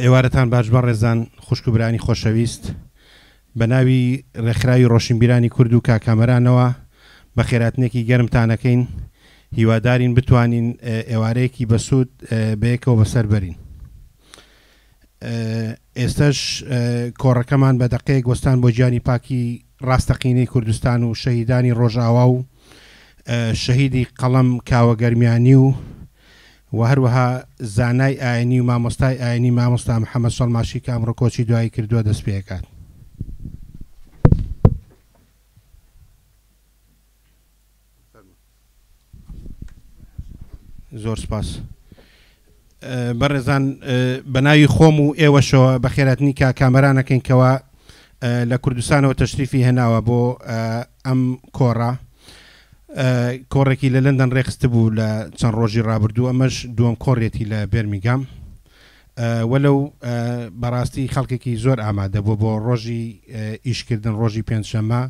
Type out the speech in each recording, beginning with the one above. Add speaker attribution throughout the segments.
Speaker 1: ئێوارەتان باش بەڕێزان، خوشک و برایانی خۆشەویست، بە ناوی ڕێکخراوی ڕۆشنبیرانی کورد و کاک کامەرانەوە بەخێرهاتنێکی گەرمتان ئەکەین، هیوادارین بتوانین ئێوارەیەکی بەسوود بەیەکەوە بەسەر بەرین. ئێستەش کۆڕەکەمان بە دەقەیەک وەستان بۆ گیانی پاکی ڕاستەقینەی کوردستان و شەهیدانی ڕۆژئاوا و شەهیدی قەڵەم کاوە گەرمیانی و و هەروەها زانای ئاینی و مامۆستای ئاینی مامۆستا محەمەد سەڵماشی کە ئەمڕۆ کۆچی دوایی کردووە دەست پێکات. زۆر سپاس بەڕێزان بە ناوی خۆم و ئێوەشەوە بەخێراتنی کا کامەرانەکەین کەوا لە کوردستانەوە تەشریفی هێناوە بۆ ئەم کۆڕە کۆڕێکی لە لەندەن ڕێکخستبوو لە چەند ڕۆژی ڕابردوو ئەمەش دووەم کۆڕێتی لە بێرمیگام وەلەو بەڕاستی خەڵکێکی زۆر ئامادە بووە بۆ ڕۆژی ئیشکردن ڕۆژی پێنجشەممە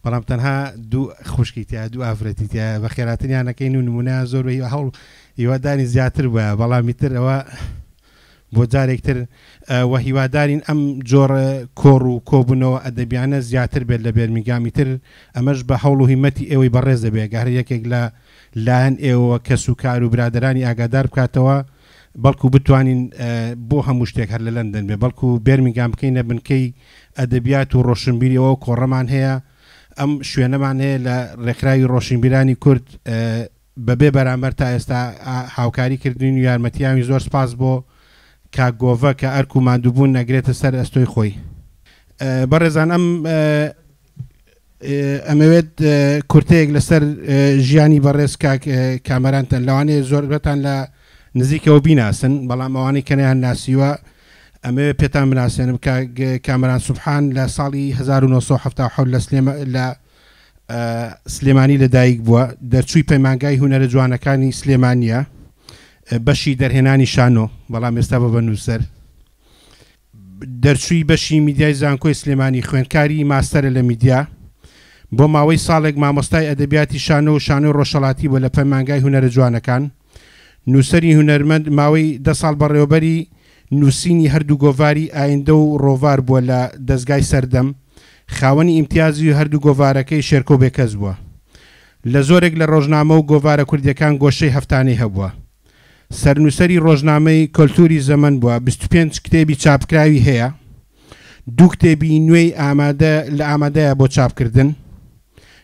Speaker 1: بەڵام تەنها دوو خوشکی تیا دوو ئافرەتی تیا بە خێراتنیانەکەین و نمونەیان زۆر بە هیوا هەوڵ هیوادارین زیاتر بووە بەڵام ئیتر ئەوە بۆ جارێک تر وە هیوادارین ئەم جۆرە کۆڕ و کۆبوونەوە ئەدەبیانە زیاتر بێت لە بێرمیگام ئیتر ئەمەش بە هەوڵ و هیمەتی ئێوەی بەڕێز دەبێت گەر یەکێک لە لایەن ئێوەوە کەس و کار و برادەرانی ئاگادار بکاتەوە بەڵکو بتوانین بۆ هەموو شتێک هەر لە لەندەن بێ بەڵکو بێرمینگام بکەینە بنکەی ئەدەبیات و ڕۆشنبیری ئەوە کۆڕەمان هەیە ئەم شوێنەمان هەیە لە ڕێکخراوی ڕۆشنبیرانی کورد بەبێ بەرامبەر تا ئێستا هاوکاری کردین و یارمەتیاوین زۆر سپاس بۆ کاک گۆڤە کە ئەرک و ماندووبوون ئەگرێتە سەر ئەستۆی خۆی بەڕێزان ئەم ئەمەوێت کورتەیەک لەسەر ژیانی بەڕێز کاک کامەرانتان لەوانەیە زۆربەتان لە نزیکەوە بیناسن بەڵام ئەوانەی کە نەیان ناسیوە ئەمەوێت پێتان بناسێنم کاک کامەران سوبحان لە ساڵی 1970 لە سلێمە لە سلێمانی لەدایک بووە دەرچووی پەیمانگای هونەرە جوانەکانی سلێمانیە بەشی دەرهێنانی شانۆ بەڵام ئێستا بە بە نووسەر دەرچووی بەشی میدیای زانکۆی سلێمانی، خوێندکاری ماستەرە لە میدیا. بۆ ماوەی ساڵێک مامۆستای ئەدەبیاتی شانۆ و شانۆی ڕۆژهەڵاتی بووە لە پەیمانگای هونەرە جوانەکان. نووسەری هونەرمەند، ماوەی دە ساڵ بەڕێوەبەری نووسینی هەردوو گۆڤاری ئایندە و ڕۆڤار بووە لە دەزگای سەردەم. خاوەنی ئیمتیازی هەردوو گۆڤارەکەی شێرکۆ بێکەس بووە. لە زۆرێک لە ڕۆژنامە و گۆڤارە کوردییەکان گۆشەی هەفتانەی هەبووە. سەرنووسەری ڕۆژنامەی کەلتووری زەمەن بووە، 25 کتێبی چاپکراوی هەیە، دوو کتێبی نوێی ئامادە لە ئامادەیە بۆ چاپکردن،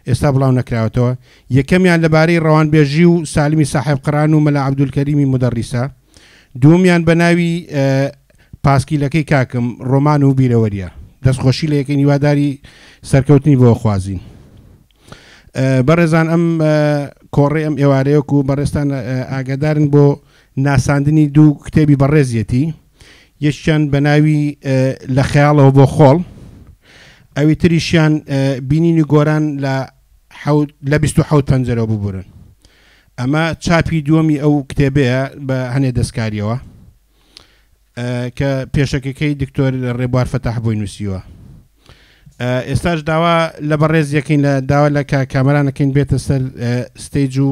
Speaker 1: ئێستا بڵاو نەکراوەتەوە، یەکەمیان لەبارەی ڕەوانبێژی و سالمی ساحێبقران و مەلا عەبدولکەریمی مودەڕیسە، دووەمیان بە ناوی پاسکیلەکەی کاکم، ڕۆمان و بیرەوەرییە. دەستخۆشی لە یەکەین هیواداری سەرکەوتنی بۆ خوازین. بەڕێزان ئەم کۆڕەی ئەم ئێوارەیە وەکو بەڕێزتان ئاگادارن بۆ ناساندنی دوو کتێبی بەڕێزیەتی یەکیان بە ناوی لە خەیاڵەوە بۆ خۆڵ ئەوی تریشیان بینینی گۆران لە لە 27 پەنجەرەوە ببورن ئەمە چاپی دووەمی ئەو کتێبەیە بە هەنێ دەستکاریەوە کە پێشەکەکەی دکتۆر ڕێبوار فەتاح بۆی نووسیوە. ئێستاش داوا لە بەڕێز یەکەین لە داوا لە کاک کامەران ئەکەین بێتە سەر ستەیج و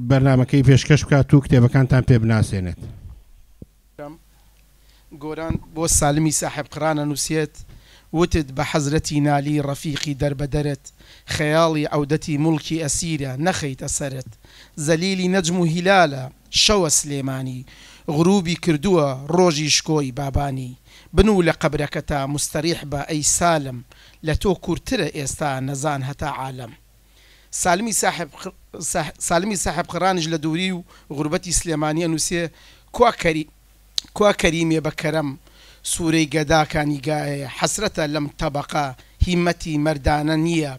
Speaker 1: بەرنامەکەی پێشکەش بکات و کتێبەکانتان پێ بناسێنێت.
Speaker 2: گۆران بۆ سالمی ساحێبقران ئەنووسێت، وتت بە حەزرەتی نالی ڕەفیقی دەربەدەرت، خەیاڵی عەودەتی موڵکی ئەسیرە نەخەیتە سەرت، زەلیلی نەجم و هیلالە، شەوە سلێمانی، غروبی کردووە ڕۆژی شکۆی بابانی، بنوو لە قەبرەکەتا موستەریح بە ئەی سالم، لە تۆ کورترە ئێستا نەزان هەتا عالەم. سالمی ساحێب سالمی ساحێبقرانیش لە دووری و غوربەتی سلێمانی ئەنووسێ، کوا کەری. کوا کەریمێ بە کەرەم سوورەی گەداکا نیگایێ حەسرەتە لەم تەبەقە هیمەتی مەردانە نییە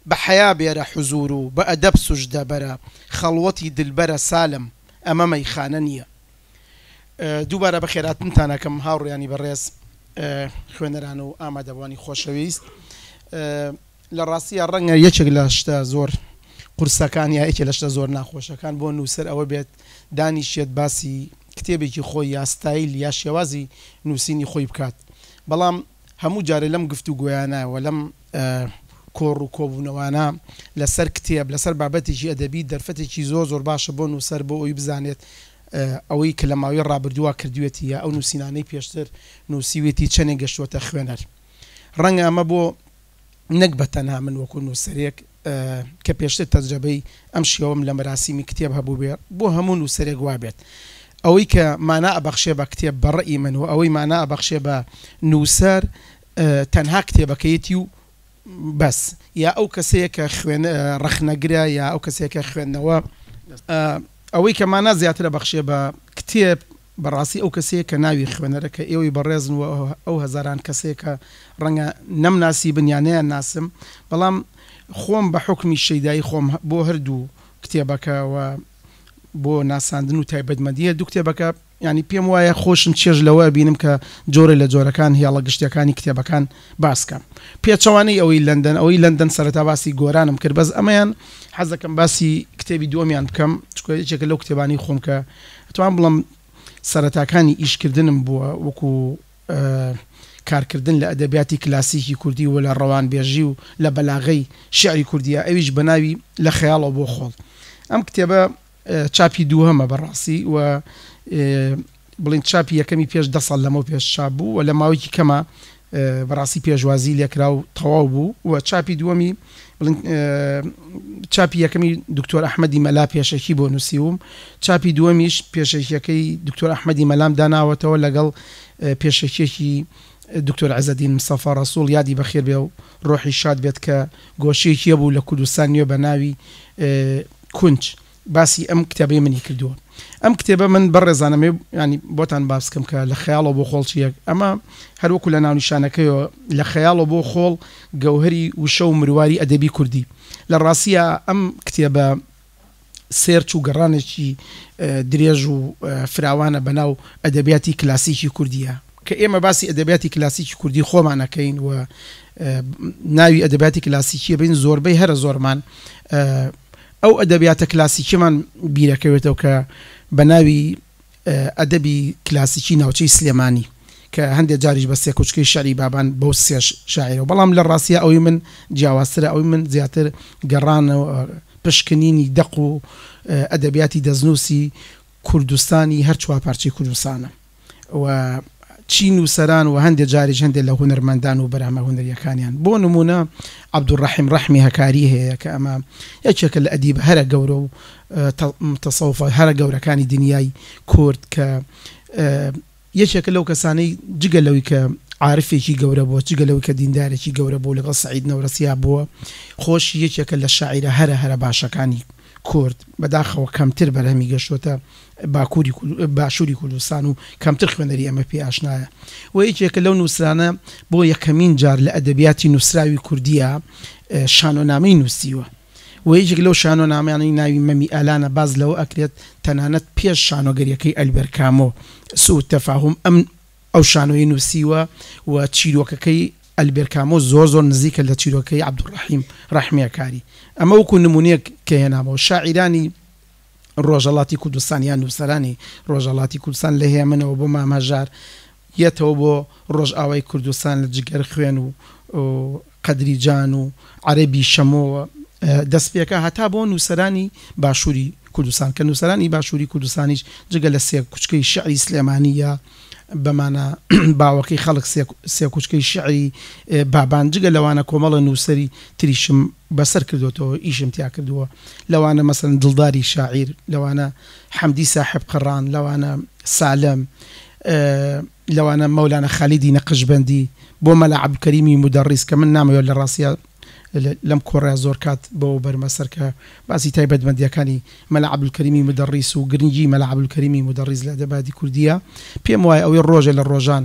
Speaker 2: بە حەیا بێرە حوزوور و بە ئەدەب سوجدە بەرە خەڵوەتی دلبەرە سالم ئەمە مەیخانە نییە. دووبارە بەخێراتنتان ئەکەم هاوڕێیانی بەڕێز خوێنەران و ئامادەبوانی خۆشەویست. لە ڕاستیا ڕەنگە یەکێک لە شتە زۆر قورسەکان یا یەکێ لە شتە زۆر ناخۆشەکان بۆ نووسەر ئەوە بێت دانیشێت باسی کتێبێکی خۆی یا ستایل یا شێوازی نووسینی خۆی بکات بەڵام هەموو جارێ لەم گفتوگۆیانە و لەم کۆڕ و کۆبوونەوانە لەسەر کتێب لەسەر بابەتێکی ئەدەبی دەرفەتێکی زۆر زۆر باشە بۆ نووسەر بۆ ئەوی بزانێت. ئەوەی کە لە ماوەی ڕابردووا کردوێتی یا ئەو نووسینانەی پێشتر نووسیوێتی چەنێک گەشتووەتە خوێنەر. ڕەنگە ئەمە بۆ نەک بە تەنها من وەکو نووسەرێک کە پێشتر تەجرەبەی ئەم شێوەم لە مەراسیمی کتێب هەبووبێ، بۆ هەموو نووسەرێک وابێت. ئەوەی کە مانا ئەبەخشێ بە کتێب بە ڕەئی من و ئەوەی مانا ئەبەخشێ بە نووسەر تەنها کتێبەکەیەتی و بەس، یا ئەو کەسەیە کە خوێن ڕەخنەگرە یا ئەو کەسەیە کە خوێندنەوە. ئەوەی کە مانا زیاتر ئەبەخشێ بە کتێب بەڕاستی ئەو کەسەیە کە ناوی خوێنەرە کە ئێوەی بەڕێزن و ئەو هەزاران کەسەیە کە ڕەنگە نەمناسیبن یا نەیانناسم بەڵام خۆم بە حوکمی شەیدایی خۆم بۆ هەردوو کتێبەکە و بۆ ناساندن و تایبەتمەندی هەردوو کتێبەکە یانی پێم وایە خۆشم چێژ لەوە ئەبینم کە جۆرێ لە جۆرەکان هێڵە گشتیەکانی کتێبەکان باس کەم پێچەوانەی ئەوەی لەندەن ئەوەی لەندەن سەرەتا باسی گۆرانم کرد بەس ئەمەیان حەزەکەم باسی کتێبی دووەمیان بکەم چونکە یەکێکە لەو کتێبانەی خۆم کە ئەتوانم بڵێم سەرەتاکانی ئیشکردنم بووە وەکو کارکردن لە ئەدەبیاتی کلاسیکی کوردی و لە ڕەوانبێژی و لە بەلاغەی شیعری کوردییا ئەویش بە ناوی لە خەیاڵەوە بۆ خۆڵ ئەم کتێبە چاپی دووهەمە بەڕاستی و بڵێین چاپی یەکەمی پێش دە ساڵ لەمەو پێش چاپ بوو و لە ماوەیەکی کەما بەڕاستی پێشوازی لێکرا و تەواو بوو و چاپی دووەمی بڵێن چاپی یەکەمی دکتۆر ئەحمەدی مەلا پێشەکی بۆ نووسیوم چاپی دووەمیش پێشەکیەکەی دکتۆر ئەحمەدی مەلام داناوەتەوە لەگەڵ پێشەکیەکی دکتۆر عزەدین مستەفا ڕەسوڵ یادی بەخێر بێ و ڕۆحی شاد بێت کە گۆشەیەکی هەبوو لە کوردستان نوێ بە ناوی کونج باسی ئەم کتێبەی منی کردووە ئەم کتێبە من بەڕێزان ئەمەوێ یانی بۆتان باس بکەم کە لە خەیاڵەوە بۆ خۆڵ چییە ئەمە هەر وەکو لە ناونیشانەکەیەوە لە خەیاڵەوە بۆ خۆڵ گەوهەری وشە و مرواری ئەدەبی کوردی لە ڕاستیا ئەم کتێبە سێرچ و گەڕانێکی درێژ و فراوانە بەناو ئەدەبیاتی کلاسیکی کوردییە. کە ئێمە باسی ئەدەبیاتی کلاسیکی کوردی خۆمان ئەکەین و ناوی ئەدەبیاتی کلاسیکی ئەبەین زۆربەی هەرە زۆرمان ئەو ئەدەبیاتە کلاسیکیەمان بیرەکەوێتەوە کە بە ناوی ئەدەبی کلاسیکی ناوچەی سلێمانی کە هەندێ جاریش بە سێکوچکەی شعری بابان بەو سێ شاعیرەوە بەڵام لە ڕاستیا ئەوی من جیاوازترە ئەوی من زیاتر گەڕانەوە پشکنینی دەق و ئەدەبیاتی دەستنووسی کوردستانی هەر چوارپارچەی کوردستانە. و چی نووسەران و هەندێ جاریش هەندێ لە هونەرمەندان و بەرهەمە هونەرییەکانیان. بۆ نموونە عەبدولڕەحیم ڕەحمی هەکاری هەیە کە ئەمە یەکێکە لە ئەدیبە هەرە گەورە و متەسەوفە هەرە گەورەکانی دنیای کورد کە یەکێکە لەو کەسانەی جگە لەوەی کە عارفێکی گەورە بووە، جگە لەوەی کە دیندارێکی گەورە بووە و لەگەڵ سەعید نەورەسیا بووە، خۆشی یەکێکە لە شاعیرە هەرە هەرە باشەکانی کورد. بەداخەوە کەمتر بەرهەمی گەشتۆتە باکووری باشووری کوردستان و کەمتر خوێنەری ئەمە پێ ئاشنایە و یەکێکە لەو نووسرانە بۆ یەکەمین جار لە ئەدەبیاتی نووسراوی کوردییە شانۆنامەی نووسیوە و یەکێک لەو شانۆنامانەی ناوی مەمی ئالانە باس لەوە ئەکرێت تەنانەت پێش شانۆگەریەکەی ئەلبێر کامۆ سوء التفاهم ئەم ئەو شانۆیەی نووسیوە و چیرۆکەکەی ئەلبێر کامۆ زۆر زۆر نزیکە لە چیرۆکەکەی عەبدولڕەحیم ڕەحمیەکاری ئەمە وەکوو نموونەیەک کە هێنامەوە شاعیرانی ڕۆژهەڵاتی کوردستان یان نووسەرانی ڕۆژهەڵاتی کوردستان لە هێمنەوە بۆ مام هەژار یەتەوە بۆ ڕۆژئاوای کوردستان لە جگەرخوێن و قەدری جان و عەرەبی شەمۆوە دەست پێکا هەتا بۆ نووسەرانی باشووری کوردستان کە نووسەرانی باشووری کوردستانیش جگە لە سێ کوچکەی شیعری سلێمانی یا بە مانا باوەکەی خەڵک سێ کوچکەی شیعری بابان جگە لەوانە کۆمەڵە نووسەری تریشم بەسەر کردۆتەوە ئیشم تیا کردووە لەوانە مەسەلەن دڵداری شاعیر لەوانە حەمدی ساحێب قڕان لەوانە سالم لەوانە مەولانا خالیدی نەقشبەندی بۆ مەلا عەبدولکەریمی مودەڕیس کە من نامەوێت لە ڕاستیا لەم کۆڕەیا زۆر کات بەوە بەرمە سەر کە باسی تایبەتمەندییەکانی مەلا عەبدولکەریمی مودەڕیس و گرنگیی مەلا عەبدولکەریمی مودەڕیس لە ئەدەباتی کوردییە پێم وایە ئەوەی ڕۆژێ لە ڕۆژان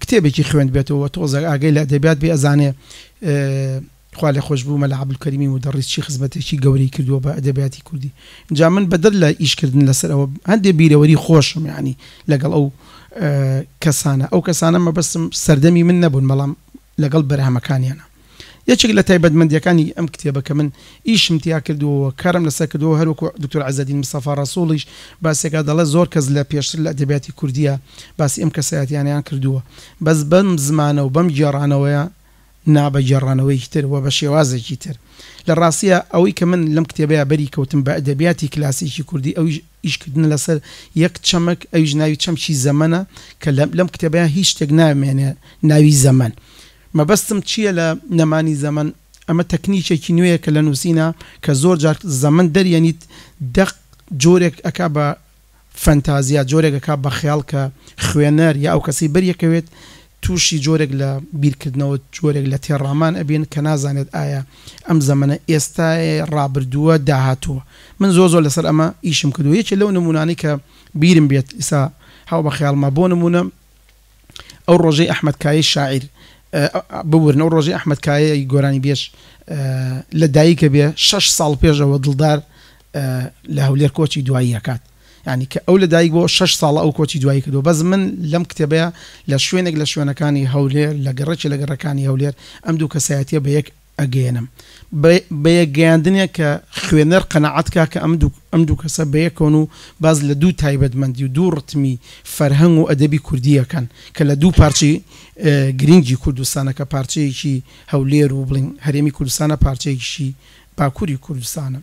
Speaker 2: کتێبێکی خوێندبێتەوە و تۆزێک ئاگای لە ئەدەبیات بێ ئەزانێ خوا لێخۆشبوو مەلا عەبدولکەریمی مودەڕیس چی خزمەتێکی گەورەی کردووە بە ئەدەبیاتی کوردی. جا من بەدەر لە ئیشکردن لەسەر ئەوە هەندێ بیرەوەری خۆشم یانی لەگەڵ ئەو کەسانە، ئەو کەسانە مەبەستم سەردەمی من نەبوون بەڵام لەگەڵ بەرهەمەکانیانە. یەکێک لە تایبەتمەندییەکانی ئەم کتێبە کە من ئیشم تیا کردووە و کارم لەسەر کردووە و هەروەکو دکتۆر عزەدین مستەفا ڕەسووڵیش باسێکا دەڵێ زۆر کەس لە پێشتر لە ئەدەبیاتی کوردییا باسی ئەم کەسایەتیانەیان کردووە بەس بەم زمانە و بەم گێڕانەوەیە نا بە گێڕانەوەیەکی تر و بە شێوازێکی تر. لە ڕاستیا ئەوەی کە من لەم کتێبەیا بەری کەوتم بە ئەدەبیاتی کلاسیکی کوردی ئەویش ئیشکردنە لەسەر یەک چەمک، ئەویش ناوی چەمکی زەمەنە کە لەم کتێبەیا هیچ شتێک نامێنێ ناوی زەمەن. مەبەستم چییە لە نەمانی زەمەن؟ ئەمە تەکنیکێکی نوێیە کە لە نووسینا کە زۆر جار زەمەن دەریەنیت دەق جۆرێک ئەکا بە فەنتازیا، جۆرێک ئەکا بە خەیاڵ کە خوێنەر یا ئەو کەسەی بەریەکەوێت تووشی جۆرێک لە بیرکردنەوە، جۆرێک لە تێڕامان ئەبین کە نازانێت ئایا ئەم زەمەنە ئێستایە، ڕابردووە، داهاتووە. من زۆر زۆر لەسەر ئەمە ئیشم کردووە. یەکێ لەو نموونانەی کە بیرم بێت ئیستا هاو بە خەیاڵما بۆ نموونە ئەو ڕۆژەی ئەحمەد کایەی شاعیر ببورن ئەو ڕۆژەی ئەحمەد کایەی گۆرانیبێژ لە دایکە بێ شەش ساڵ پێش ئەوە دڵدار لە هەولێر کۆچی دوایی ئەکات یانی کە ئەو لە دایک بۆ شەش ساڵە ئەو کۆچی دوایی کردووە بەس من لەم کتێبەیە لە شوێنێک لە شوێنەکانی هەولێر لە گەڕەکێ لە گەڕەکانی هەولێر ئەم دوو کەسایەتیە بە یەک ئەگەیەنم بە یەک گەیاندنێک کە خوێنەر قەناعەت کا کە ئەم دوو ئەم دوو کەسە بە یەکەون و باس لە دوو تایبەتمەندی و دوو ڕتمی فەرهەنگ و ئەدەبی کوردی ئەکەن کە لە دوو پارچەی گرینگی کوردستانە کە پارچەیەکی هەولێر و بڵێین هەرێمی کوردستانە پارچەیەکیشی باکووری کوردستانە.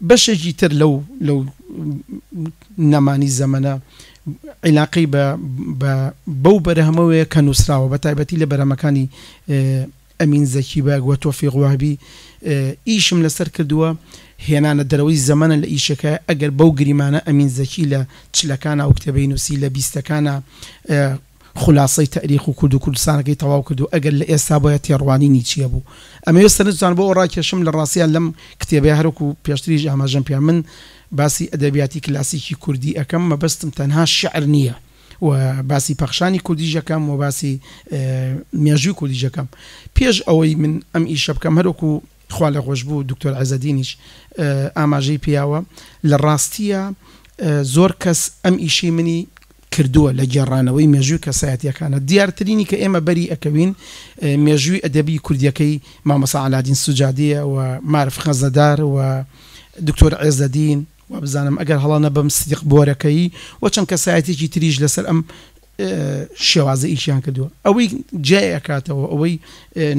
Speaker 2: بەشێکی تر لەو لەو نەمانی زەمەنە عیلاقەی بە بە بەو بەرهەمەوەیە کە نووسراوە بە تایبەتی لە بەرهەمەکانی ئەمین زەکی بەگ و تۆفیق وەهبی ئیشم لەسەر کردووە هێنانە دەرەوەی زەمەنە لە ئیشەکە ئەگەر بەو گریمانە ئەمین زەکی لە چلەکانا ئەو کتێبەی نووسی لە بیستەکانا خولاسەی تەئریخ و کورد و کوردستانەکەی تەواو کرد و ئەگەر لە ئێستا بۆیە تێڕوانینی چیە بوو ئەمەوێ سەرنجتان بۆ ئەوە ڕاکێشم لە ڕاستیا لەم کتێبەیا هەروەکو پێشتریش ئاماژەم پێ من باسی ئەدەبیاتی کلاسیکی کوردی ئەکەم مەبەستم تەنها شیعر نیە و باسی پەخشانی کوردیش ئەکەم و باسی مێژووی کوردیش ئەکەم پێش ئەوەی من ئەم ئیشە بکەم هەروەکو خوالێخۆشبوو دکتۆر عێزەدینیش ئاماژەی پێیاوە لە ڕاستییا زۆر کەس ئەم ئیشەی منی کردووە لە گێڕانەوەی مێژووی کەسایەتیەکانە دیارترینی کە ئێمە بەری ئەکەوین مێژووی ئەدەبی کوردیەکەی مامۆستا عەلادین سوجادیە و مارف خەزنەدار و دکتۆر عێزەدین وابزانم ئەگەر هەڵە نەبم سدیق بۆرەکەیی و چەند کەسایەتیەکی تریش لەسەر ئەم شێوازە ئیشیان کردووە ئەوەی جیای ئەکاتەوە ئەوەی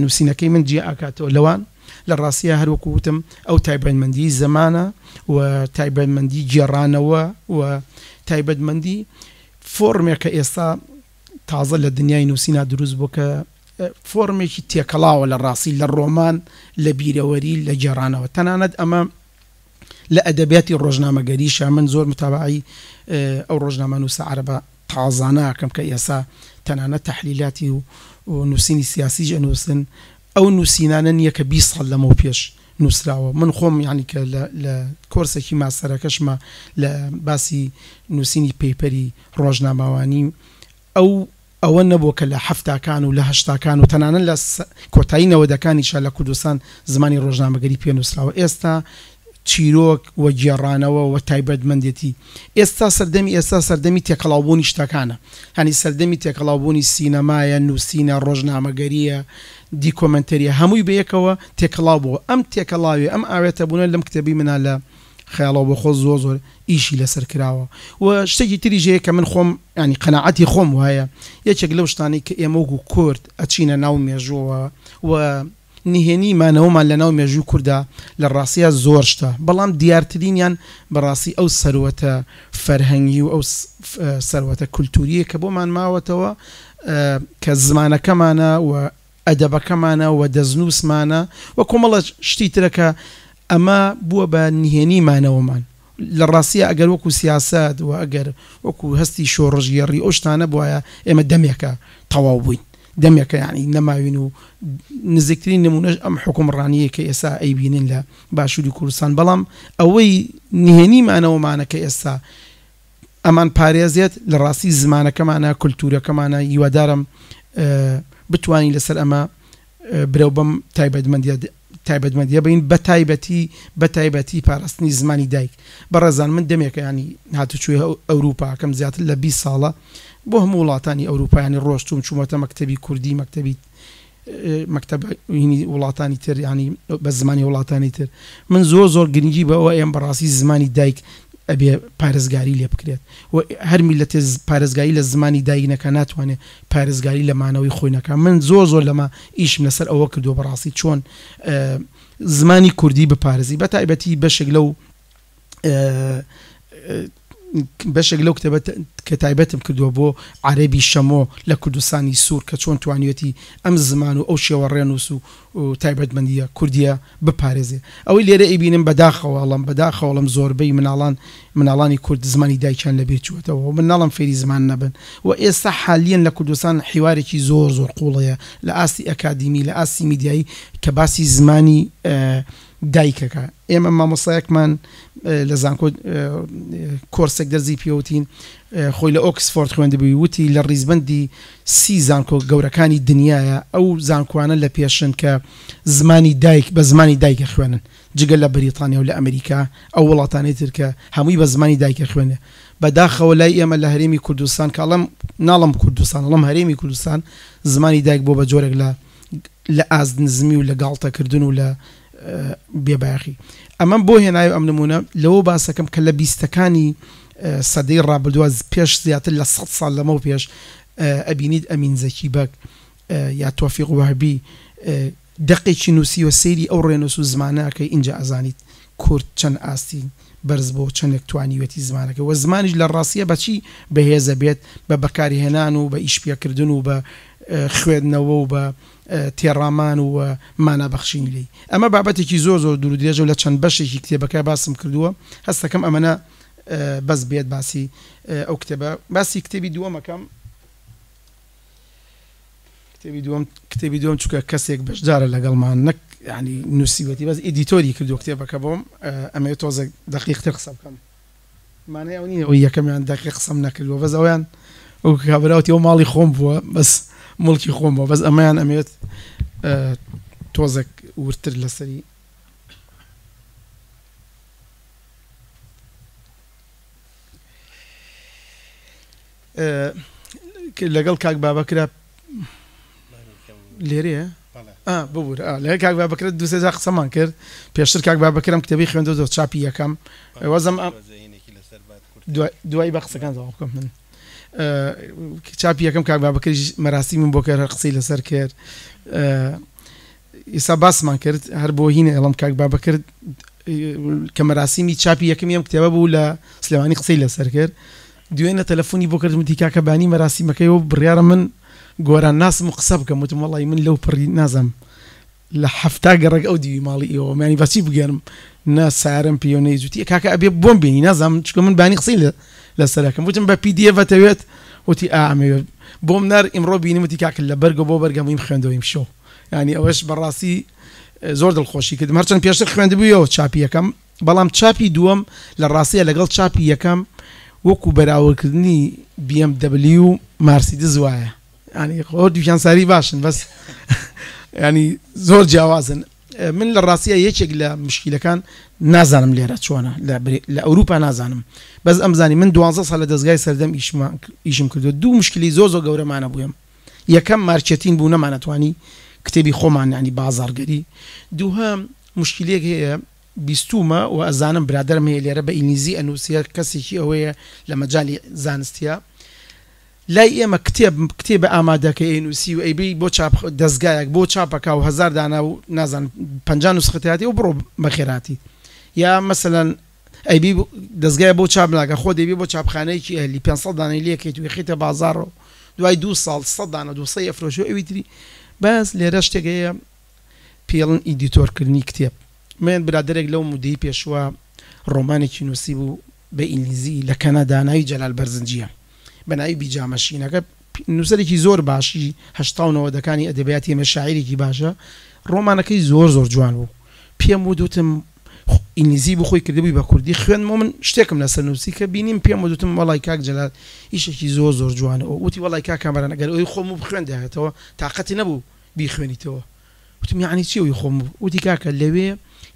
Speaker 2: نووسینەکەی من جیا ئەکاتەوە لەوان لە ڕاستیە هەروەکو وتم ئەو تایبەتمەندی زەمانە و تایبەتمەندی گێڕانەوە و تایبەتمەندی فۆرمێکە ئێستا تازە لە دنیای نووسینا دروست بووە کە فۆرمێکی تێکەڵاوە لە ڕاستی لە ڕۆمان لە بیرەوەری لە گێڕانەوە تەنانەت ئەمە لە ئەدەبیاتی ڕۆژنامەگەریشا من زۆر متابەعەی ئەو ڕۆژنامەنووسە عەرەبە تازانە ئەکەم کە ئێسا تەنانەت تەحلیلاتی و نووسینی سیاسیش ئەنووسن ئەو نووسینانە نییە کە 20 ساڵ لەمەو پێش نووسراوە من خۆم یانی کە لە لە کۆرسێکی ماستەرەکەشما لە باسی نووسینی پەیپەری ڕۆژنامەوانی ئەو ئەوە نەبووە کە لە حەفتاکان و لە هەشتاکان و تەنانەت لە کۆتایی نەوەدەکانیشا لە کوردستان زمانی ڕۆژنامەگەری پێ نووسراوە. ئێستا چیرۆک و گێڕانەوە و تایبەتمەندێتی ئێستا سەردەمی ئێستا سەردەمی تێکەڵاوبوونی شتەکانە. یانی سەردەمی تێکەڵاوبوونی سینەمایە، نووسینە، ڕۆژنامەگەرییە، دیکۆمێنتەرییە هەمووی بەیەکەوە تێکەڵاو بووە. ئەم تێکەڵاویە، ئەم ئاوێتەبوونە لەم کتێبەی منا لە خەیاڵەوە بۆ خۆ زۆر زۆر ئیشی لەسەر کراوە و شتێکی تریش هەیە کە من خۆم یانی قەناعەتی خۆم وایە یەکێک لەو شتانەی کە ئێمە وەکو کورد ئەچینە ناو مێژووەوە و نهێنی مانەوەمان لە ناو مێژووی کوردا لە ڕاستیا زۆر شتە بەڵام دیارترینیان بەڕاستی ئەو سەروەتە فەرهەنگی و ئەو سەروەتە کولتوریە کە بۆمان ماوەتەوە کە زمانەکەمانە و ئەدەبەکەمانە و دەستنووسمانە و کۆمەڵە شتی ترە کە ئەمە بووە بە نهێنی مانەوەمان. لە ڕاستیا ئەگەر وەکوو سیاسەت و ئەگەر وەکوو هەستی شۆڕشگێڕی ئەو شتانە بوایە ئێمە دەمێکە تەواو بووین. دەمێکە یانی نەماوین و نزیکترین نموونەش ئەم حوکمڕانییەی کە ئێستا ئەیبینین لە باشووری کوردستان. بەڵام ئەوەی نهێنی مانەوەمانە کە ئێستا ئەمان پارێزێت لە ڕاستی زمانەکەمانە کولتورەکەمانە هیوادارم بتوانین لەسەر ئەمە برەو بەم تایبەتمەندیە تایبەتمەندیە بین بە تایبەتی بە تایبەتی پاراستنی زمانی دایک بەڕێزان من دەمێکە ینی هاتوچوی ئەوروپا کەم زیاتر لە 20 ساڵە بۆ هەموو وڵاتانی ئەوروپایانی ڕۆشتوم چوومەتە مەکتەبی کوردی مەکتەبی مەکتەب هینی وڵاتانی تر یانی بە زمانی وڵاتانی تر من زۆر زۆر گرنگی بە ئەوە ئەیەم بەڕاستی زمانی دایک ئەبێ پارێزگاری لێ بکرێت و هەر میللەتێ پارێزگاری لە زمانی دایک نەکا ناتوانێ پارێزگاری لە مانەوەی خۆی نەکا من زۆر زۆر لەمە ئیشم لەسەر ئەوە کردووە بەڕاستی چۆن زمانی کوردی بپارێزی بە تایبەتی بەشێک لەو بەشێک لەو کتێبە کە تایبەتم کردووە بۆ عەرەبی شەمۆ لە کوردستانی سوور کە چۆن توانیویەتی ئەم زمان و ئەو شێوە ڕێنووس و تایبەتمەندییە کوردییە بپارێزێ. ئەوەی لێرە ئەیبینم بەداخەوە ئەڵێم بەداخەوە ئەڵێم زۆربەی مناڵان مناڵانی کورد زمانی دایکیان لەبیر چووەتەوە و من ناڵێم فێری زمان نەبن و ئێستا حالیەن لە کوردستان حیوارێکی زۆر زۆر قووڵ هەیە لە ئاستی ئەکادیمی لە ئاستی میدیایی کە باسی زمانی دایکەکە ئێمە مامۆستایەکمان لە زانکۆ کۆرسێک دەرزی پێوتین خۆی لە ئۆکسفۆرد خوێندبووی وتی لە ڕیزبەندی سی زانکۆ گەورەکانی دنیایە ئەو زانکۆانە لە پێشن کە زمانی دایک بە زمانی دایکە خوێنن جگە لە بەریتانیا و لە ئەمریکا ئەو وڵاتانەی تر کە هەمووی بە زمانی دایکە خوێنێ بەداخەوە لای ئێمە لە هەرێمی کوردستان کە ئەڵێم ناڵێم کوردستان ئەڵێم هەرێمی کوردستان زمانی دایک بۆ بە جۆرێک لە لە ئاست نزمی و لە گاڵتە کردن و لە بێ بایەخی. ئەمەم بۆ هێنایەوە ئەم نموونە لەوە باسەکەم کە لە بیستەکانی سەدەی ڕابردووە پێش زیاتر لە سەد ساڵ لەمەو پێش ئەبینیت ئەمین زەکی بەگ یا تۆفیق وەهبی دەقێکی نووسیوە سەیری ئەو ڕێنووس و زمانە ئەکەی ئینجا ئەزانیت کورد چەند ئاستی بەرز بۆ چەندێک توانیویەتی زمانەکەی وە زمانیش لە ڕاستیە بە چی بەهێزە بێت بە بەکارهێنان و بە ئیشپێکردن و بە خوێندنەوە و بە تێڕامان و مانا بەخشینی لێی. ئەمە بابەتێکی زۆر زۆر دوور و درێژە و لە چەند بەشێکی کتێبەکە باسم کردووە، هەست دەکەم ئەمەنە بەس بێت باسی ئەو کتێبە. باسی کتێبی دووەم ئەکەم. کتێبی دووەم کتێبی دووەم چونکە کەسێک بەشدارە لەگەڵمان نەک یانی نووسیوەتی بەس editor ی کردووە کتێبەکە بۆم ئەمەوێت تۆزێک دەقیقتر قسە بکەم. مانای ئەوە نییە ئەوەی یەکەمیان دەقیق قسەم نەکردووە بەس ئەویان وەکو کابرا وتی ئەو ماڵی خۆم بووە بەس موڵکی خۆم بووە بەس ئەمەیان ئەمەوێت تۆزێک وردتر لەسەری لەگەڵ کاک بابەکرا لێرەیە ببوورە لەگەڵ کاک بابەکرە دوو سێ جار قسەمان کرد پێشتر کاک بابەکرم کتێبی خوێندەوە چاپی یەکەم وەزم دوای بە قسەکان تەواو بکەم من چاپی یەکەم کاک بابەکریش مەراسیمم بۆ کرد هەر قسەی لەسەر کرد ئیسا باسمان کرد هەر بۆ هینە ئەڵم کاک بابەکر کە مەراسیمی چاپی یەکەمی ئەم کتێبە بوو لە سلێمانی قسەی لەسەر کرد دوێنە تەلەفۆنی بۆ کردم وتی کاکە بانی مەراسیمەکەی و بڕیارە من گۆران ناسم و قسە بکەم وتم وەڵی من لەو پڕی نازم لە حەفتا گەڕەک ئەو دیوی ماڵی ئێوەم یانی بەچی بگەرم نە سارم پێ نە جوتی کاکە ئەبێ بۆم بینی نازانم چکە من بانی قسەی لەسەر ئەکەم وتم بە PDF ئەتەوێت وتی ئا ئەمەوێت بۆم نار ئیمڕۆ بینیم وتی کاکە لە بەرگە بۆ بەرگە هەموویم خوێندەوە ئیمشەو یانی ئەوەش بەڕاستی زۆر دڵخۆشی کردم هەرچەند پێشتر خوێندبوویەوە چاپی یەکەم بەڵام چاپی دووەم لە ڕاستیە لەگەڵ چاپی یەکەم وەکو بەراوردکردنی BMW و مارسیدس وایە یانی خۆ دووکیان ساری باشن بەس ینی زۆر جیاوازن من لە ڕاستیە یەکێک لە مشکیلەکان نازانم لێرە چۆنە لە ئەوروپا نازانم بەس ئەمزانی من دوانزە ساڵ لە دەستگای سەردەم ئیشم کردو دوو مشکلی زۆر زۆر گەورەمانە بووم یەکەم مارکێتین بوو نەمانەتوانی کتێبی خۆمان ینی بازاڕگەری دووهەم مشکلێک هەیە بیستومە و ئەزانم برادەرم هەیە لێرە بە ئینگلیزی ئەنووسێ کەسێکی ئەوەیە لە مەجالی زانستیە لای ئێمە کتێب کتێبە ئامادەکەی ئەینوسی و ئەیبەی بۆ چاپ دەزگایەک بۆ چاپەکا و هەزار دانە و نازانم پەنجا نوسخە تیاتی و بڕۆ بەخێرهاتی یا مەسەلەن ئەیبەی دەزگای بۆ چاپ ناکا خۆت ئەیبەی بۆ چاپخانەیەکی ئەهلی 500 دانەی لێکەیت و ئەیخەیتە بازاڕەوە دوای دوو ساڵ 100 دانە 200 ئەفرۆشی و ئەوی تری بەس لێرە شتێک هەیە پێڵن ئیدیتۆرکردنی کتێب من برادەرێک لەو مودەی پێشوە ڕۆمانێکی نووسیبوو بە ئینگلیزی لە کەنەدا ناوی جەلال بەرزنجیە بە ناوی بیجامە شینەکە نووسەرێکی زۆر باشی هەشتا و نەوەدەکانی ئەدەبیاتی ئێمە شاعیرێکی باشە ڕۆمانەکەی زۆر زۆر جوان بوو پێم وت وتم ئینگلیزی بوو خۆی کردبووی بە کوردی خوێندمەوە من شتێکم لەسەر نووسی کە بینیم پێم وت وتم وەڵای کاک جەلال ئیشێکی زۆر زۆر جوانە وتی وەڵای کاک کامەران ئەگەر ئەوی خۆم بخوێندایەتەوە تاقەتی نەبوو بیخوێنیتەوە وتم یەعنی چی ئەوی خۆم وتی کاکە لەوێ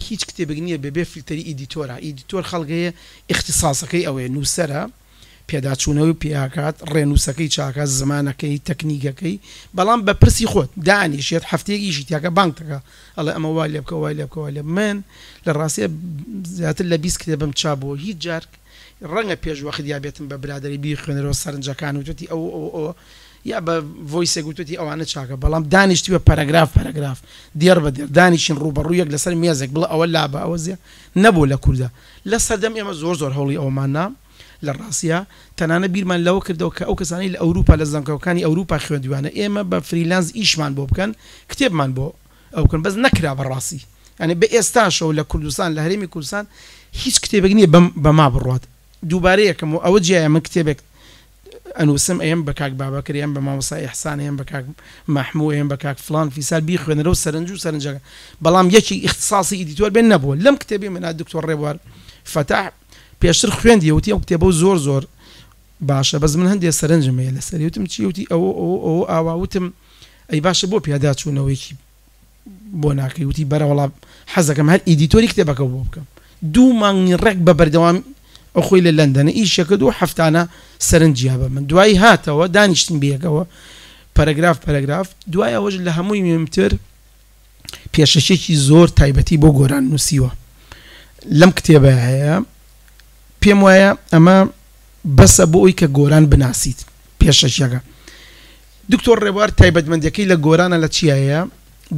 Speaker 2: هیچ کتێبێک نییە بەبێ فلتەری editor ە editor خەڵک هەیە ئیختیساسەکەی ئەوەیە نووسەرە پێداچوونەوەی پێ ئەکات ڕێنووسەکەی چاکە زمانەکەی تەکنیکەکەی بەڵام بە پرسی خۆت دانیشێت هەفتەیەک ئیشی تیاکە بانگ دەکا ئەڵێ ئەمە وای لێ بکە وای لێ بکە وای لێ من لە ڕاستیە زیاتر لە 20 کتێبم چاپ بووە هیچ جار ڕەنگە پێش وەخت یا بێتم بە برادەری بیخوێنەرەوە سەرنجەکان وتوتی ئەو ئەو ئەوە یا بە voice ێک وتوتی ئەوانە چاکە بەڵام دانیشتووە پەرەگراف پەرەگراف دێڕ بە دێڕ دانیشین ڕووبەڕوو یەک لەسەر مێزێک بڵێ ئەوە لابە ئەوە زێ نەبوو لە کوردا لە سەردەم ئێمە زۆر زۆر هەوڵی ئەوەمان نا. لە ڕاستیا تەنانەت بیرمان لەوە کردەوە کە ئەو کەسانەی لە ئەوروپا لە زانکۆکانی ئەوروپا خوێندویانە ئێمە بە freelance ئیشمان بۆ بکەن کتێبمان بۆ ئەو بکەن بەس نەکرا بە ڕاستی یانی بە ئێستاشەوە لە کوردستان لە هەرێمی کوردستان هیچ کتێبێک نییە بەم بەما بڕوات دووبارە یەکەم و ئەوە جیایە من کتێبێک ئەنووسم ئەیەم بە کاک بابەکر ئەیەم بە مامۆستا ئیحسان ئەیەم بە کاک مەحموو ئەیەم بە کاک فڵان فیسار بیخوێنەرەوە سەرنج و سەرنجەکە بەڵام یەکی ئیختساسی editor بێ نەبووە لەم کتێبەی منا دکتۆر ڕێبوار فەتاح پێشتر خوێندیە وتی ئەو کتێبەو زۆر زۆر باشە بەس من هەندێ سەرنجم هەیە لەسەری وتم چی وتی ئەوە ئەوە ئەوە ئاوا وتم ئەی باشە بۆ پیاداچوونەوەیەکی بۆ ناکەی وتی بەرەوەڵا حەزەکەم هەر editor ی کتێبەکەو بۆ بکەم دوو مانگی ڕێک بە بەردەوام ئەو خۆی لە لەندەنە ئیشێ کرد و هەفتانە سەرنجیا بە من دوایی هاتەوە دانیشتین بەیەکەوە پەرەگراف پەرەگراف دوای ئەوەش لە هەمووی مهمتر پێشەکیەکی زۆر تایبەتی بۆ گۆران نووسیوە لەم کتێبە هەیە پێم وایە ئەمە بەسە بۆ ئەوی کە گۆران بناسیت پێشەکیەکە دکتۆر ڕێبوار تایبەتمەندیەکەی لە گۆرانە لە چیایە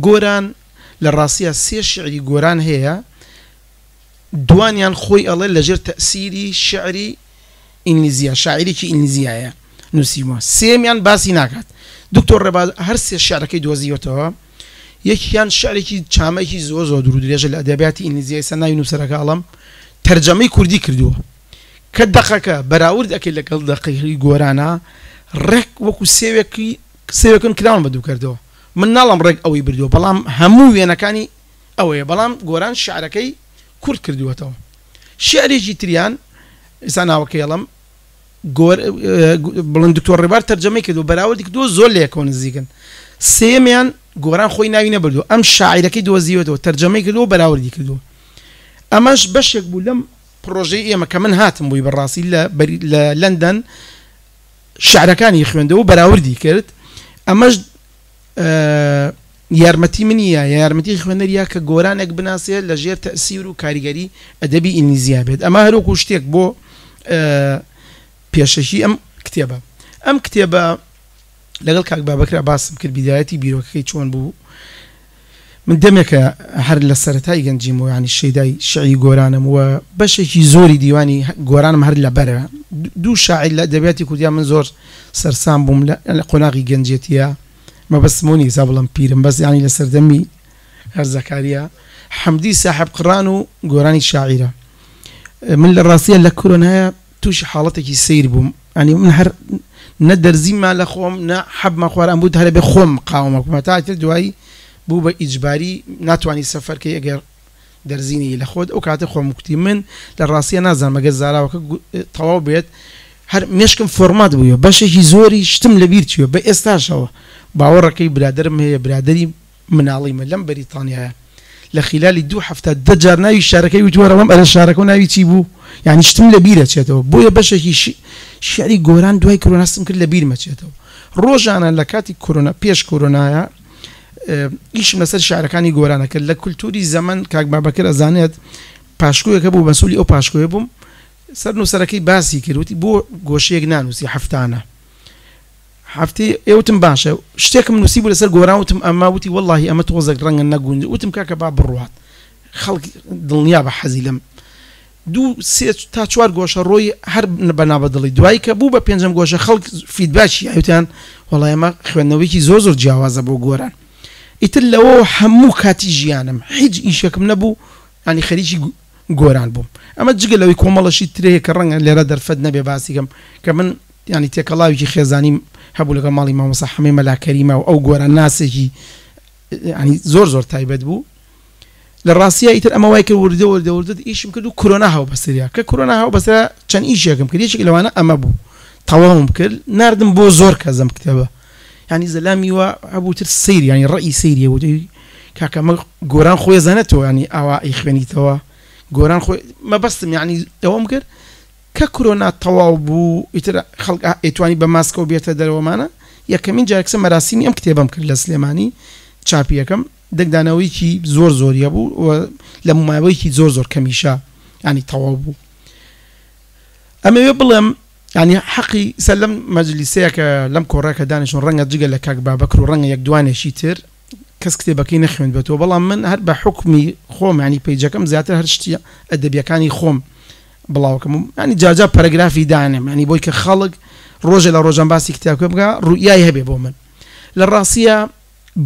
Speaker 2: گۆران لە ڕاستیا سێ شعری گۆران هەیە دوانیان خۆی ئەڵێ لەژێر تەئسیری شعری ئینگلیزیە شاعیرێکی ئینگلیزیایە نووسیومە سێمیان باسی ناکات دکتۆر ڕێباز هەر سێ شعرەکەی دۆزیوەتەوە یەکیان شعرێکی چامەکی زۆر زۆر دوور درێژە لە ئەدەبیاتی ئینگلیزیە ئێستا ناوی نووسەرەکە ئەڵێم تەرجەمەی کوردی کردووە کە دەقەکە بەراورد ئەکەی لەگەڵ دەقی گۆرانە ڕێک وەکو سێوێکی سێوێکن کراون بە دوو کردەوە من ناڵم ڕێک ئەوەی بردووە بەڵام هەموو وێنەکانی ئەوەیە بەڵام گۆران شعرەکەی کورت کردووەتەوە شعرێکی تریان ئێستا ناوەکەی ئەڵێم گۆر بڵێن دکتۆر ڕێبار تەرجەمەی کردووە بەراوردی کردووە زۆر لە یەکەوە نزیکن سێیەمیان گۆران خۆی ناوی نەبردووە ئەم شاعیرەکەی دۆزیوەتەوە تەرجەمەی کردووە بەراوردی کردووە ئەمەش بەشێک بوو لەم پڕۆژەی ئێمە کە من هاتم بووی بەڕاستی لە لە لەندەن شعرەکانی خوێندەوە و بەراوردی کرد ئەمەش یارمەتی منی یا یارمەتی خوێنەر یا کە گۆرانێک بناسێ لە ژێر تەئسیر و کاریگەری ئەدەبی ئینگلیزیا بێت ئەمە هەروەکو شتێک بۆ پێشەکی ئەم کتێبە ئەم کتێبە لەگەڵ کاک بابەکرا باسم کرد بیدایەتی بیرۆکەکەی چۆن بوو من دەمێکە هەر لە سەرەتای گەنجیمەوە یانی شەیدای شیعری گۆرانم و بەشێکی زۆری دیوانی گۆرانم هەر لەبەرە. دوو شاعیر لە ئەدەبیاتی کوردیا من زۆر سەرسام بووم لە قۆناغی گەنجێتییا، مەبەستم ئەوە نییە ئێستا بڵێم پیرم، بەس یانی لە سەردەمی هەرزەکارییا حەمدی ساحێبقڕان و گۆرانی شاعیرە. من لە ڕاستیا لە کۆرۆنایا تووشی حاڵەتێکی سەیر بووم یانی من هەر نە دەرزیم ما لە خۆم نە حەبمان خوارد ئەم بوو هەرە بێ خۆم مقاومە بکەم هەتا ئیتر دوایی بوو بە ئیجباری ناتوانی سەفەر کەی ئەگەر دەرزی نەیی لە خۆت ئەو کاتە خۆم کوتی من لە ڕاستیا نازانم ئەگەر زاراوەکە تەواو بێت هەر مێشکم فۆرمات بوویە بەشێکی زۆری شتم لەبیر چووە بە ئێستاشەوە باوەڕەکەی برادەرم هەیە برادەری مناڵیمە لەم بەریتانیایە لە خیلالی دوو هەفتە دە جار ناوی شارەکەی وتووە ڕەوەم ئەرێ شارەکەو ناوی چی بوو یانی شتم لە بیر ئەچێتەوە بۆیە بەشێکی شیعری گۆران دوای کۆرۆنا هەستم کرد لە بیرم ئەچێتەوە ڕۆژانە لە کاتی کۆرۆنا پێش کۆرۆنایە ئیشم لەسەر شیعرەکانی گۆران ئەکرد لە کولتوری زەمەن کاک بابەکر ئەزانێت پاشکۆیەک هەبوو مەسولی ئەو پاشکۆیە بووم سەر نووسەرەکەی باسی کرد وتی بۆ گۆشەیەک نانووسی هەفتانە هەفتەی ئێ وتم باشە شتێکم نووسیبوو لەسەر گۆران وتم ئەمە وتی وەڵاهی ئەمە تۆزێک ڕەنگە نەگونجێ وتم کاکە با بڕوات خەڵک دڵنیابە حەزی لەم دوو سێ تا چوار گۆشە ڕۆی هەر بە نابەدڵی دوایی کە بوو بە پێنجەم گۆشە خەڵک feedback ی وتیان وەڵای ئەمە خوێندنەوەیەکی زۆر زۆر جیاوازە بۆ گۆران ئیتر لەوەوە هەموو کاتی ژیانم هیچ ئیشێکم نەبوو یانی خەریکی گۆران بووم ئەمە جگە لەوەی کۆمەڵە شتی تر هەیە کە ڕەنگە لێرە دەرفەت نەبێ باسی کەم کە من یانی تێکەڵاوێکی خێزانیم هەبوو لەگەڵ ماڵی مامۆستا حەمەی مەلا کەریمە و ئەو گۆران ناسێکی یانی زۆر زۆر تایبەت بوو لە ڕاستیا ئیتر ئەمە وای کرد وردە وردە وردە ئیشم کرد و کۆرۆنا هاو بەسەریا کە کۆرۆنا هاو بەسەرا چەند ئیشێکم کرد یەکێک لەوانە ئەمە بوو تەواوم کرد ناردم بۆ زۆر کەس ئەم کتێبە یانی زەلامی وا هەبوو تر سەیر یانی ڕەئی سەیری هەبوو دەی کاکە ئەمە گۆران خۆی ئەزانێتەوە یانی ئاوا ئەیخوێنیتەوە گۆران خۆی مەبەستم یانی ئەوەم کرد کە کرۆنا تەواو بوو ئیتر خەڵک ئەیتوانی بە ماسکەوە بێتە دەرەوەمانە یەکەمین جار کسە مەراسیمی ئەم کتێبەم کرد لە سلێمانی چاپی یەکەم دەنگدانەوەیەکی زۆر زۆری هەبوو و لە ماوەیەکی زۆر زۆر کەمیشا یانی تەواو بوو ئەمەوێ بڵێم یانی حەقی سە لەم مەجلیسەیە کە لەم کۆڕە کە دانیشتون ڕەنگە جگە لە کاک بابەکر و ڕەنگە یەک دوانێکی تر کەس کتێبەکەی نەخوێندبێتەوە بەڵام من هەر بە حوکمی خۆم یانی پەیجەکەم زیاتر هەر شتی ئەدەبیەکانی خۆم. بڵاوکەم و ینی جاجا پەرەگرافی دانێم ینی بۆی کە خەڵک ڕۆژێ لە ڕۆژان باسی کتابکە بکە ڕوئیای هەبێ بۆ من لە ڕاستیە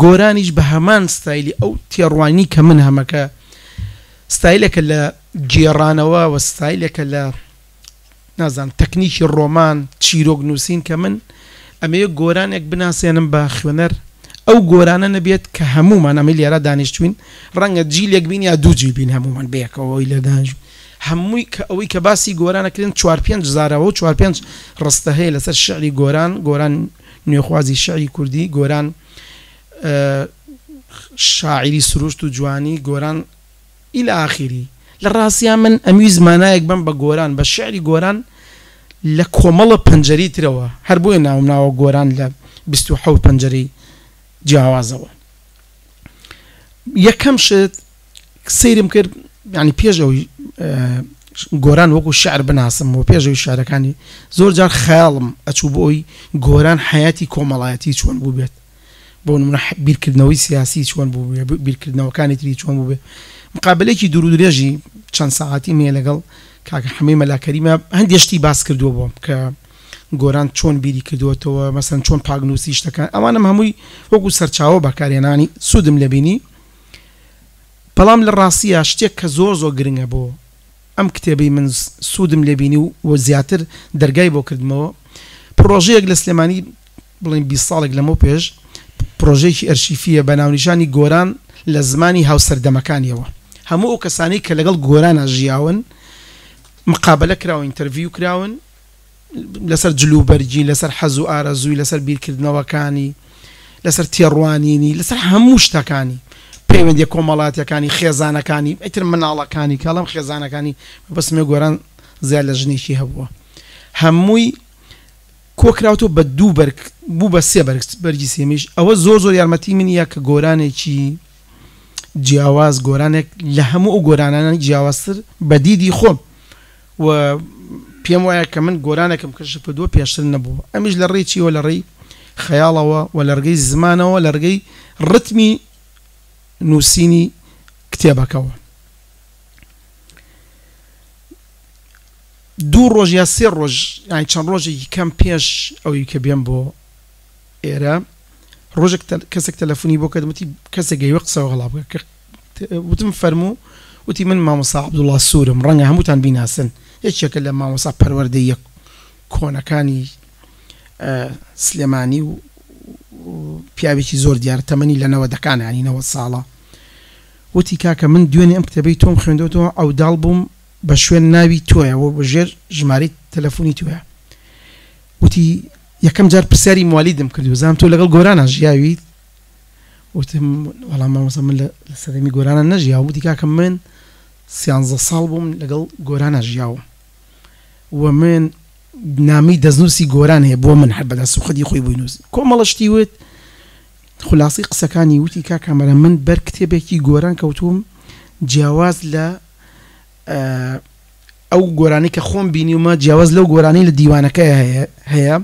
Speaker 2: گۆرانیش بە هەمان ستایلی ئەو تێڕوانی کە من هەمە کە ستایلێکە لە گێڕانەوە و ستایلێکە لە نازانم تەکنیکی ڕۆمان چیرۆک نووسین کە من ئەمەوێ گۆرانێک بناسێنم بە خوێنەر ئەو گۆرانە نەبێت کە هەموومان ئەمەی لێرە دانیشتوین ڕەنگە جیلێک بین یا دوو جیل بین هەموومان بەیەکەوە ئەوەی لێرە دانیشتوین هەمووی کە ئەوەی کە باسی گۆران ئەکرێن چوار پێنج زاراوە و چوار پێنج ڕستە هەیە لەسەر شیعری گۆران گۆران نوێخوازی شیعری کوردی گۆران شاعیری سروشت و جوانی گۆران الی آخری لە ڕاستیا من ئەمویست مانایەک بەم بە گۆران بە شیعری گۆران لە کۆمەڵە پەنجەرەی ترەوە هەر بۆیە ناوم ناوە گۆران لە 27 پەنجەرەی جیاوازەوە یەکەم شت سەیرم کرد یانی پێش ئەوەی گۆران وەکو شعر بناسم و پێش ئەوەی شعرەکانی زۆر جار خەیاڵم ئەچوو بۆ ئەوی گۆران حەیاتی کۆمەڵایەتی چۆن بووبێت بۆ نمونە بیرکردنەوەی سیاسی چۆن بووبێ بیرکردنەوەکانی تری چۆن بووبێ مقابلێکی دوور و درێژی چەند سەعاتیم هەیە لەگەڵ کاکە حەمەی مەلا کەریمە هەندێ شتی باس کردووە بۆم کە گۆران چۆن بیری کردووەتەوە مەسەن چۆن پاکنووسی شتەکان ئەوانم هەمووی وەکو سەرچاوە بەکارهێنانی سوودم لێ بینی بەڵام لە ڕاستیا شتێک کە زۆر زۆر گرنگە بۆ ئەم کتێبەی من سوودم لێ بینی و زیاتر دەرگای بۆ کردمەوە پڕۆژەیەک لە سلێمانی بڵێین 20 ساڵێک لەمەو پێش پڕۆژەیەکی ئەرشیفییە بە ناونیشانی گۆران لە زمانی هاوسەردەمەکانیەوە هەموو ئەو کەسانەی کە لەگەڵ گۆرانا ژیاون مقابەلە کراون ئینتەرڤیو کراون لەسەر جلوبەرگی، لەسەر حەز و ئارەزووی، لەسەر بیرکردنەوەکانی، لەسەر تێڕوانینی، لەسەر هەموو شتەکانی، پەیوەندیە کۆمەڵاتیەکانی، خێزانەکانی، ئیتر مناڵەکانی، کە ئەڵێم خێزانەکانی مەبەستم گۆران زیاد لە ژنێکی هەبووە، هەمووی کۆکراوەتەوە بە دوو بەرگ، بوو بە سێ بەرگ، بەرگی سێمیش، ئەوە زۆر زۆر یارمەتی منی یا کە گۆرانێکی جیاواز، گۆرانێک لە هەموو ئەو گۆرانانە جیاوازتر بە دیدی خۆم و پێم وایە کە من گۆرانێکم کەشف کردووە پێشتر نەبووە ئەمیش لە ڕێی چیەوە لە ڕێی خەیاڵەوە و لە ڕگەی زمانەوە لە ڕگەی ڕتمی نووسینی کتێبەکەوە. دوو ڕۆژ یا سێ ڕۆژ یانی چەند ڕۆژێکی کەم پێش ئەوەی کە بێم بۆ ئێرە ڕۆژێک کەسێک تەلەفۆنی بۆ کردم وتی کەسێک ئەیوێ قسە وەڵا بکە کە وتم فەرموو وتی من مامۆستا عەبدوڵا سوورم ڕەنگە هەمووتان بیناسن یەکێکە لە مامۆستا پەروەردەییە کۆنەکانی سلێمانی و پیاوێکی زۆر دیارە تەمەنی لە نەوەدەکانە یانی نەوەد ساڵە وتی کاکە من دوێنێ ئەم کتێبەی تۆم خوێندۆتەوە عەوداڵ بووم بە شوێن ناوی تۆیە و بە ژێر ژمارەی تەلەفۆنی تۆیە وتی یەکەم جار پرسیاری موالیدم کرد وزانم تۆ لەگەڵ گۆرانا ژیاویت وتم وەڵا مامۆستا من لە سەردەمی گۆرانا نەژیاوم وتی کاکە من سیانزە ساڵ بووم لەگەڵ گۆرانا ژیاوم و من نامەی دەستنووسی گۆران هەیە بۆ من هەر بەدەست و خودی خۆی بۆی نووسی کۆمەڵە شتی وت خولاسەی قسەکانی وتی کاک کامەران من بەر کتێبێکی گۆران کەوتووم جیاواز لە ئەو گۆرانی کە خۆم بینیومە جیاواز لەو گۆرانی لە دیوانەکە هەیە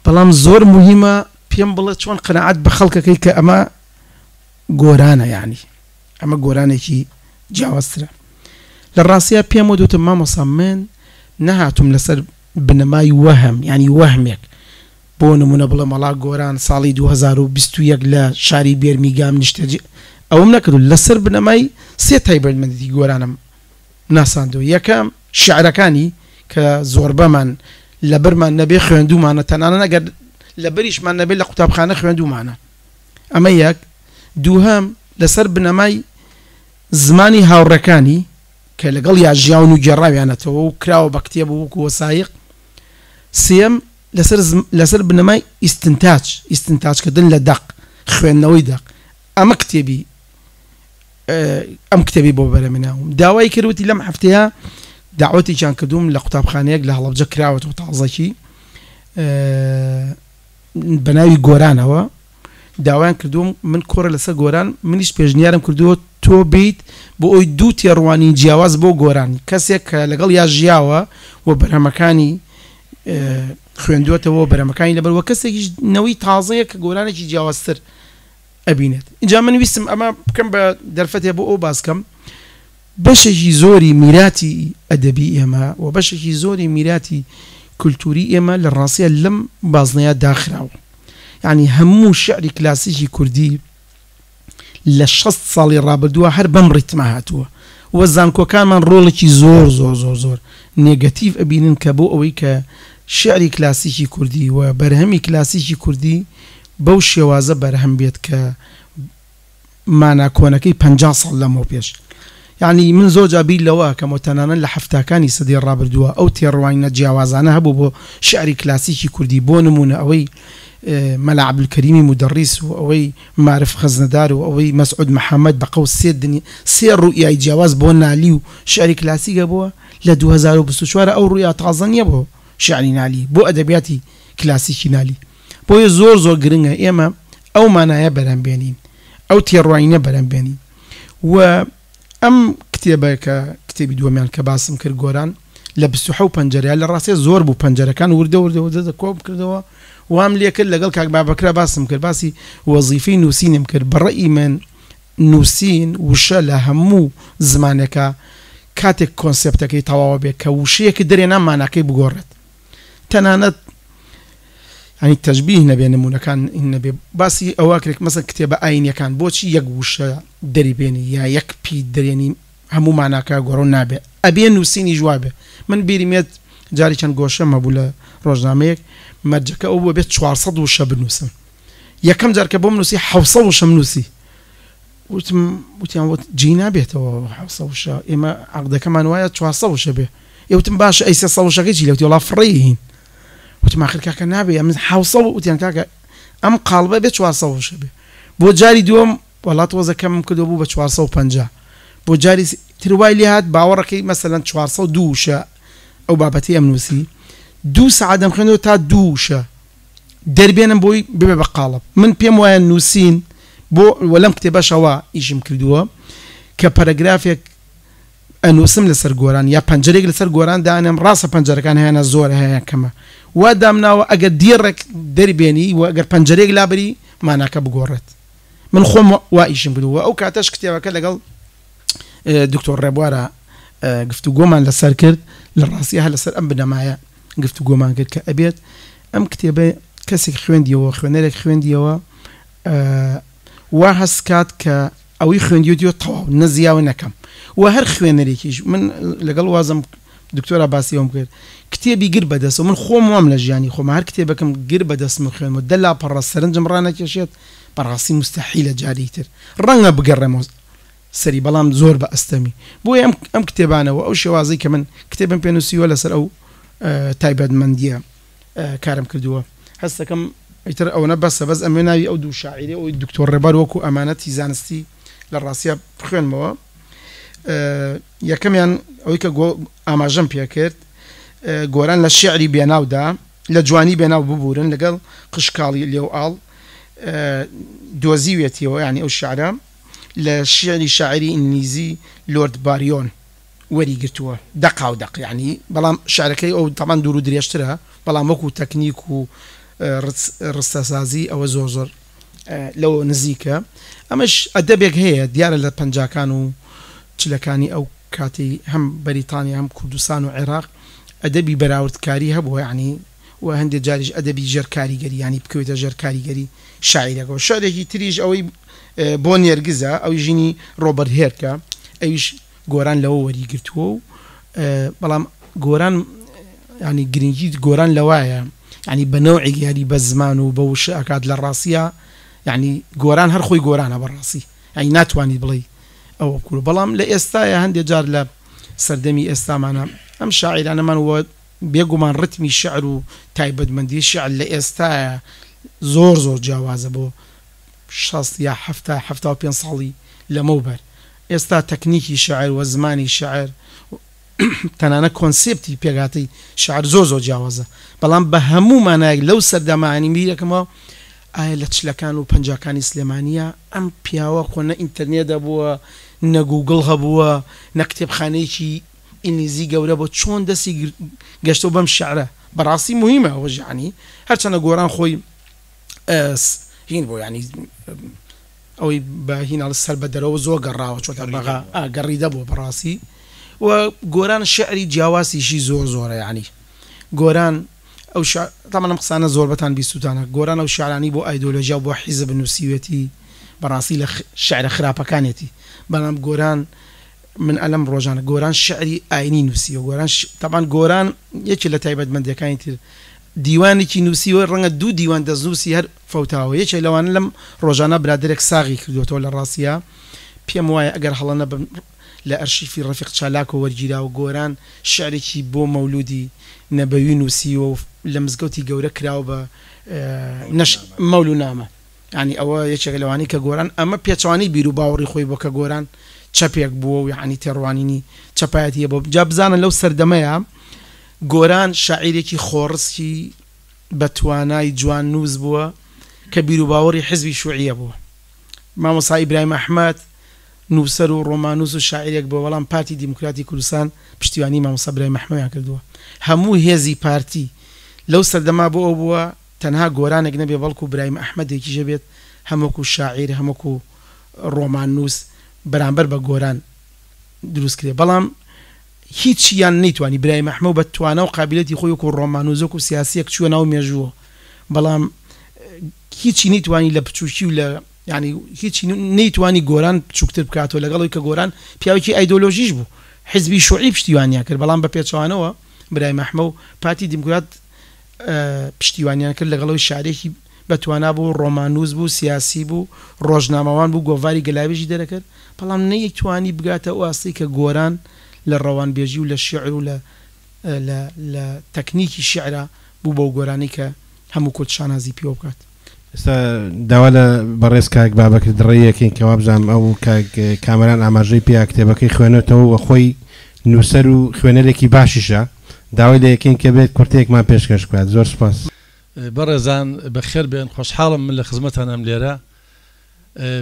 Speaker 2: بەڵام زۆر موهیمە پێم بڵێ چۆن قەناعەت بە خەڵکەکەی کە ئەمە گۆرانە یانی ئەمە گۆرانێکی جیاوازترە لە ڕاستیا پێم وت وتم مامۆسا من نەهاتوم لەسەر بنەمای وەهم یانی وەهمێک بۆ نمونە بڵێم وەڵا گۆران ساڵی 2021 لە شاری بێرمیگام نیشتەجێ ئەوەم نەکردو لەسەر بنەمای سێ تایبەتمەندی گۆرانم ناساندووە، یەکەم، شیعرەکانی کە زۆربەمان لەبەرمان نەبێ خوێندوومانە، تەنانەت ئەگەر لەبەریشمان نەبێ لە قوتابخانە خوێندوومانە، ئەمە یەک. دووهەم، لەسەر بنەمای زمانی هاوڕێکانی کە لەگەڵیا ژیاون و گێڕاویانەتەوە و کراوە بە کتێب و وەکوو وەسایق. سێیەم، لەسەر لەسەر بنەمای ئیستنتاج، ئیستنتاجکردن لە دەق، خوێندنەوەی دەق. ئەمە کتێبی ئەم کتێبەی بۆ بەرهەمهێناوم داوای کرد وتی لەم هەفتەیە داوەتێکیان کردووم لە قوتابخانەیەک لە هەڵەبجە کراوەتەوە تازەکی بە ناوی گۆرانەوە داوایان کردووم من کۆڕە لەسەر گۆران منیش پێشنیارم کردووە تۆ بیت بۆ ئەوی دوو تێڕوانین جیاواز بۆ گۆران کەسێک کە لەگەڵ یا ژیاوە و بەرهەمەکانی خوێندووەتەوە بەرەمەکانی لەبەر وە کەسێکیش نەوەی تازەیە کە گۆرانێکی جیاوازتر ئەبینێت ئینجا من ویستم ئەمە بکەم بە دەرفەتێ بۆ ئەو باس کەم. بەشێکی زۆری میراتی ئەدەبی ئێمە و بەشێکی زۆری میراتی کولتووری ئێمە لە ڕاستیا لەم بازنەیە داخراوە. یانی هەموو شیعری کلاسیکی کوردی لە 60 ساڵی ڕابردووە هەر بەم ڕیتمە هاتووە و زانکۆکانمان ڕۆڵێکی زۆر زۆر زۆر زۆر نێگەتیڤ ئەبینن کە بۆ ئەوەی کە شیعری کلاسیکی کوردی و بەرهەمی کلاسیکی کوردی بەو شێوازە بەرهەم بێت کە مانا کۆنەکەی 50 ساڵ لەمەو پێش. یانی من زۆر جار بیر لەوە ئەکەمەوە تەنانەت لە حەفتاکانی سەدەی ڕابردووە ئەو تێڕوانینە جیاوازانە هەبوو بۆ شیعری کلاسیکی کوردی بۆ نموونە ئەوەی مەلا عەبدولکەریمی مودەڕیس و ئەوەی مارف خەزنەدار و ئەوەی مەسعود محەمەد بە قەو سێ دنیا سێ ڕوئیای جیاواز بۆ نالی و شیعری کلاسیک هەبووە لە 2024 ئەو ڕوئیا تازە نییە بۆ شیعری نالی بۆ ئەدەبیاتی کلاسیکی نالی بۆیە زۆر زۆر گرنگە ئێمە ئەو مانایە بەرهەم بێنین ئەو تێڕوانینە بەرهەم بێنین و ئەم کتێبە کە کتێبی دووەمیان کە باسم کرد گۆران لە 27 پەنجەرە لە ڕاستێ زۆر بوو پەنجەرەکان وردە وردە وردە کۆم کردەوە وام لێکرد لەگەڵ کاک بابەکرا باسم کرد باسی وەزیفەی نووسینم کرد بە ڕەئی من نووسین وشە لە هەموو زمانێکا کاتێک کۆنسێپتەکەی تەواوە بێ کە وشەیەکت دەرێنا ماناکەی بگۆڕێت تەنانەت یانی تەشبیه نەبێ نموونەکان هین نەبێ باسی ئەوە کرێت مەسەن کتێبە ئاینیەکان بۆچی یەک وشە دەری بێنی یا یەک پیت دەرێنی هەموو ماناکە گۆڕەو نابێ ئەبێ نووسینیش وابێ من بیرم یەت جاری چەند گۆشەم هەبوو لە ڕۆژنامەیەک مەرجەکە ئەو بوو ئەبێ 400 وشە بنووسم یەکەم جار کە بۆم نووسی 700 وشەم نووسی وتم وتیان وت جێی نابێتەوە 700 وشە ئێمە عەقدەکەمان وایە 400 وشە بێ ئێ وتم باشە ئەی 300 وشەکەی چی لە وتی وەڵا فڕێی هین وتم ئاخر کاکە نابێ ئەمن 700 وتیان کاکە ئەم قاڵبە بێ 400 وشە بێ بۆ جاری دووەم وەڵا تۆزە کەمم کردەوە بوو بە 450 بۆ جاری تر وای لێ هات باوەڕەکەی مەسەلەن 402 وشە ئەو بابەتەی ئەم نووسی دوو سەعات دەمخوێندەوە تا دوو وشە دەربێنم بۆی ببێ بە قاڵب من پێم وایە نووسین بۆ وە لەم کتێبەشەوە ئیشم کردووە کە پەرەگرافێک ئەنووسم لەسەر گۆران یا پەنجەرێک لەسەر گۆران دانێم ڕاستە پەنجەرەکان هەیانە زۆرە هەیە کەمە وا دامناوە ئەگەر دێڕێک دەربێنی و ئەگەر پەنجەرێک لابەری ماناکە بگۆڕێت من خۆم وا ئیشم کردووە ئەو کاتەش کتێبەکە لەگەڵ دکتۆر ڕێبوارە گفتوگۆمان لەسەر کرد لە ڕاستیە هەر لەسەر ئەم بنەمایە گفتوگۆمان کرد کە ئەبێت ئەم کتێبە کەسێک خوێندیەوە خوێنەرێک خوێندیەوە وا هەست کات کە ئەوەی خوێندیوتیەوە تەواو نە زیاوە نەکەم و هەر خوێنەرێکیش من لەگەڵ وازم دکتۆرا باسی ئەوم کرد کتێبی گر بەدەستەوە من خۆم وام لە ژیانی خۆم هەر کتێبەکەم گر بەدەستم خوێنمەوە دە لاپەڕە سەرنجم ڕانەکێشێت بەڕاستی موستەحیلە جارێکی تر ڕەنگە بگەڕێمەوە سەری بەڵام زۆر بە ئەستەمی بۆیە ئەم ئەم کتێبانە و ئەو شێوازەی کە من کتێبم پێ نووسیوە لەسەر ئەو تایبەتمەندییە کارم کردووە هەست دەکەم ئیتر ئەوەنە بەسە بەس ئەمەوێ ناوی ئەو دوو شاعیرەی ئەوی دکتۆر ڕێبار وەکو ئەمانەتی زانستی لە ڕاستیا بخوێنمەوە یەکەمیان ئەوەی کە ئاماژەم پێ کرد گۆران لە شیعری بێناودا لە جوانی بێناو ببورن لەگەڵ قشکاڵی لێو ئاڵ دۆزیوێتیەوە یانی ئەو شیعرە لە شیعری شاعیری ئینگلیزی لۆرد باریۆن وەری گرتووە دەقاو دەق یانی بەڵام شیعرەکەی ئەو تەبعەن دوور و درێژترە بەڵام وەکوو تەکنیک و ڕستەسازی ئەوە زۆر زۆر لەوە نزیکە ئەمەش ئەدەبێک هەیە دیارە لە پەنجاکان و چلەکانی ئەو کاتەی هەم بەریتانیا هەم کوردستان و عێراق ئەدەبی بەراوردکاری هەبووە یانی و هەندێ جاریش ئەدەبی ژێر کاریگەری یانی بکەوێتە ژێر کاریگەری شاعیرەکەوە شعرێکی تریش ئەوەی بۆ نێرگزە ئەوی ژینی ڕۆبەرت هێرکە ئەویش گۆران لەوە وەری گرتووە و بەڵام گۆران ینی گرنگی گۆران لەوایە ینی بە نەوعێک یاری بە زمان و بە وشە ئەکات لە ڕاستیا ینی گۆران هەر خۆی گۆرانە بەڕاستی ینی ناتوانیت بڵێی ئەوە بکورە بەڵام لە ئێستایا هەندێ جار لە سەردەمی ئێستامانە ئەم شاعیرانەمان وە بێ گومان ڕتمی شعر و تایبەتمەندی شعر لە ئێستایا زۆر زۆر جیاوازە بۆ 60 یا 70 75 ساڵی لەمەوبەر ئێستا تەکنیکی شعر وە زمانی شعر تەنانەت کۆنسێپتی پێکهاتەی شعر زۆر زۆر جیاوازە بەڵام بە هەموو مانایەک لەو سەردەمە یانی بیرەکەمەوە ئایا لە چلەکان و پەنجاکانی سلێمانییە ئەم پیاوە خۆ نە ئینتەرنێت هەبووە نە گووگڵ هەبووە نە کتێبخانەیەکی ئینگلیزی گەورە بووە چۆن دەستی گەشتەوە بەم شعرە بەڕاستی موهیمە ئەوەش یانی هەرچەندە گۆران خۆی هین بوو یانی. ئەوەی بە هیناڵ سەر بە دەرەوە زۆر گەڕاوە چۆتە بەغا گەڕیدە بووە بەڕاستی. و گۆران شعری جیاوازیشی زۆر زۆرە، یعنی گۆران ئەو تەمەن ئەم قسانە زۆربەتان بیستوتانە، گۆران ئەو شعرانی بۆ ئایدۆلۆژیا و بۆ حیزب نووسیوێتی بەڕاستی لە شعرە خراپەکانێتی. بەڵام گۆران من ئەلەم ڕۆژانە گۆران شعری ئاینی نووسیوە. گۆران تەبعەن گۆران یەکێ لە تایبەتمەندیەکانی تر دیوانێکی نووسیوە، ڕەنگە دوو دیوان دەستنووسی هەر فەوتاوە، یەکێ لەوانە لەم ڕۆژانە برادەرێک ساغی کردووەتەوە لە ڕاستیا پێم وایە ئەگەر هەڵە نەبم لە ئەرشیفی ڕەفیق چالاکەوە وەرگیراوە، گۆران شعرێکی بۆ مەولودی نەبەوی نووسیوە و لە مزگەوتی گەورە کراوە بە نەش مەولونامە. یانی ئەوە یەکێکە لەوانەی کە گۆران ئەمە پێچەوانەی بیر و باوەڕی خۆی بووە کە گۆران چەپێک بووە و یانی تێڕوانینی چەپایەتی هەبووە. جا بزانە لەو سەردەمەیا گۆران شاعیرێکی خۆڕسکی بە توانای جواننووس بووە کە بیر و باوەڕی حیزبی شوعیە بووە. مامۆستا ئیبراهیم ئەحمەد نووسەر و ڕۆماننووس و شاعیرێک بووە، بەڵام پارتی دیموکراتی کوردستان پشتیوانی مامۆستا برایم ئەحمەدیان کردووە. هەموو هێزی پارتی لەو سەردەما بۆ ئەو بووە تەنها گۆرانێک نەبێ بەڵکو برایم ئەحمەدێکیش هەبێت هەم وەکو شاعیر هەم وەکو ڕۆماننووس بەرامبەر بە گۆران دروست کرێ بەڵام هیچیان نەیتوانی برایم ئەحمەو بە توانا و قابیلەتی خۆی وەکو ڕۆماننووس وەکو سیاسیەک چووە ناو مێژووە بەڵام هیچی نەیتوانی لە بچوکی و لە یانی هیچی نەیتوانی گۆران بچوکتر بکاتەوە لەگەڵ ئەوی کە گۆران پیاوێکی ئایدۆلۆژیش بوو حیزبی شوعی پشتیوانیان کرد بەڵام بە پێچەوانەوە برایم ئەحمە و پارتی دیموکرات پشتیوانیان کرد لەگەڵ ئەوی شاعرێکی بە توانا بوو ڕۆماننووس بوو سیاسی بوو ڕۆژنامەوان بوو گۆڤاری گەلاوێژی دەرەکرد بەڵام نەیتوانی بگاتە ئەو ئاستەی کە گۆران لە ڕەوانبێژی و لە شیعر و لە لە لە تەکنیکی شیعرا بوو بەو گۆرانەی کە هەموو کورد شانازی پێوە بکات.
Speaker 1: ئێستا داوا لە بەڕێز کاک بابەکر دڕەیی ئەکەین کە وابزانم ئەو کاک کامەران ئاماژەی پێیا کتێبەکەی خوێنێتەوە و خۆی نووسەر و خوێنەرێکی باشیشە، داوای لێ ئەکەین کە بێت کورتەیەکمان پێشکەش بکات. زۆر سوپاس.
Speaker 3: بەڕێزان بەخێر بێن خۆشحاڵم من لە خزمەتانام لێرە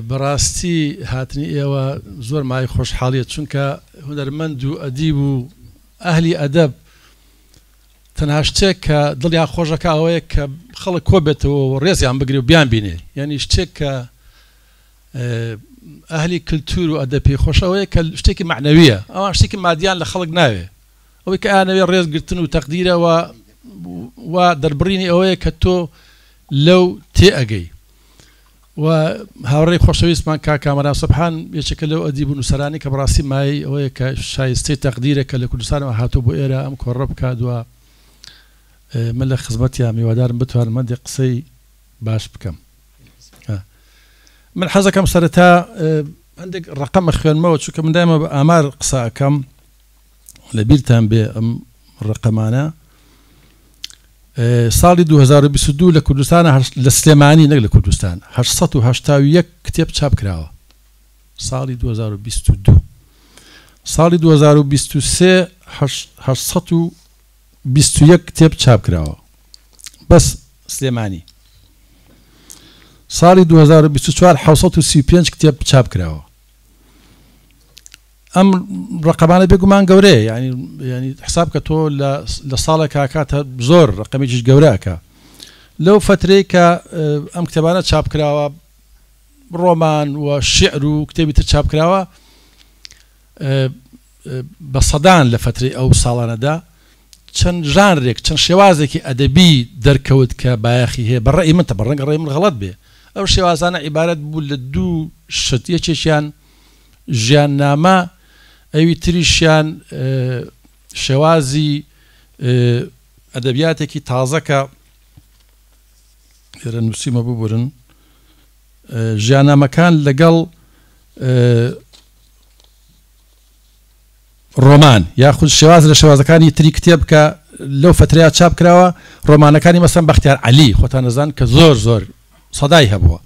Speaker 3: بەڕاستی هاتنی ئێوە زۆر مایەی خۆشحاڵیە چونکە هونەرمەند و ئەدیب و ئەهلی ئەدەب تەنها شتێک کە دڵیان خۆش ئەکا ئەوەیە کە خەڵک کۆبێتەوە و ڕێزیان بگرێ و بیانبینێ یانی شتێک کە ئەهلی کلتور و ئەدەب پێی خۆشە ئەوەیە کە شتێکی مەعنەویە ئەوان شتێکی مادیان لە خەڵک ناوێ ئەوەی کە ئەیانەوێ ڕێز گرتن و تەقدیرە و و دەربڕینی ئەوەیە کە تۆ لەو تێ ئەگەی و هاوڕێی خۆشەویستمان کاک کامەران سوبحان یەکێکە لەو ئەدیب و نووسەرانەی کە بەڕاستی مایەی ئەوەیە کە شایستەی تەقدیرە کە لە کوردستانەوە هاتووە بۆ ئێرە ئەم کۆڕە بکات و من لە خزمەتیام هیوادارم بتوانم هەندێک قسەی باش بکەم. من حەزەکەم سەرەتا هەندێک ڕەقەمە خوێنمەوە چونکە من دایمە بە ئامار قسە ئەکەم لە بیرتان بێ ئەم ڕەقەمانە ساڵی 2022 لە کوردستان لە سلێمانی نەک لە کوردستان 881 کتێب چاپ کراوە ساڵی 2022 ساڵی 2023 821 کتێب چاپ کراوە بەس سلێمانی ساڵی 2024 735 کتێب چاپ کراوە ئەم ڕەقەمانە بێگومان گەورەیە یانی یانی حساب کە تۆ لە لە ساڵێکا کاتە زۆر ڕەقەمێکیش گەورە ئەکا لەو فەترەی کە ئەم کتێبانە چاپ کراوە ڕۆمان و شیعر و کتێبی تر چاپ کراوە بە سەدان لە فەترەی ئەو ساڵانەدا چەند ژانرێک چەند شێوازێکی ئەدەبی دەرکەوت کە بایەخی هەیە بە ڕەئی من تە بە ڕەنگە ڕەئی من غەڵەت بێ ئەو شێوازانە عیبارەت بوو لە دوو شت یەکێکیان ژیاننامە، ئەوی تریشیان شێوازی ئەدەبیاتێکی تازە کە لێرە نووسیمە ببورن ژیاننامەکان لەگەڵ ڕۆمان یاخود شێواز لە شێوازەکانی تری کتێب کە لەو فترەیە چاپ کراوە ڕۆمانەکانی مەسەن بەختیار عەلی خۆتان نەزان کە زۆر زۆر سەدای هەبووە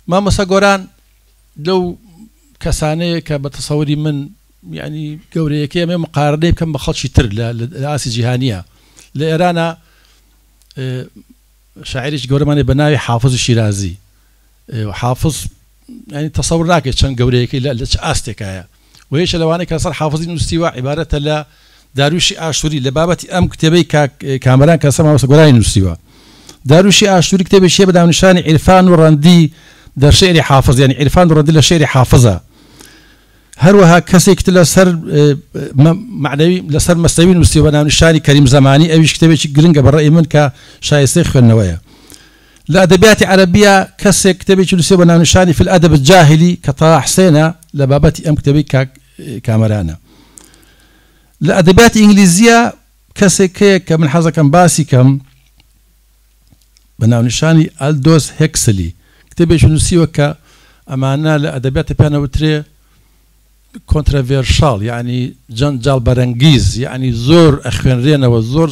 Speaker 3: مامۆستا گۆران لەو کەسانەیە کە بە تەسەوری من یانی گەورەیەکەی ئەمێ مقارنەی بکەم بە خەڵکی تر لە ئاستی جیهانیە لە ئێرانە شاعرێکی گەورەمان هەیە بە ناوی حافز شیرازی حافز ینی تەسەور ناکەیت چەند گەورەیەکەی لە چ ئاستێکایە و یەکێ لەوانەی کە لەسەر حافزی نووسیوە عیبارەتە لە داروشی ئاشووری لە بابەتی ئەم کتێبەی کاک کامەران کە لەسەر مامۆستا گۆرانی نووسیوە. داروشی ئاشووری کتێبێکی هەیە بە ناونیشانی عیرفان و ڕەندی در شعری حافظ، یعنی عیرفان ڕەندی لە شعری حافظە. هەروەها کەسێک تر لەسەر مەعنەوی لەسەر مەسنەوی نووسیوە بە ناونیشانی کەریم زەمانی، ئەویش کتێبێکی گرنگە بە ڕەئی من کە شایستەی خوێندنەوەیە. لە ئەدەبیاتی عەرەبیە کەسێک کتێبێکی نووسیوە بە ناونیشانی فی الادب الجاهلی کە تەها حسێنە لە بابەتی ئەم کتێبەی کاک کامەرانە. لە ئەدەبیاتی ئینگلیزیە کەسێک هەیە کە من حەزەکەم باسی کەم بە ناونیشانی ئەلدۆس هێکسلی، کتێبێکی نووسیوە کە ئەمانە لە ئەدەبیاتە پێیان ئەوترێ controversial، یەعنی جەنجاڵ بەرەنگیز، یەعنی زۆر ئەخوێنرێنەوە، زۆر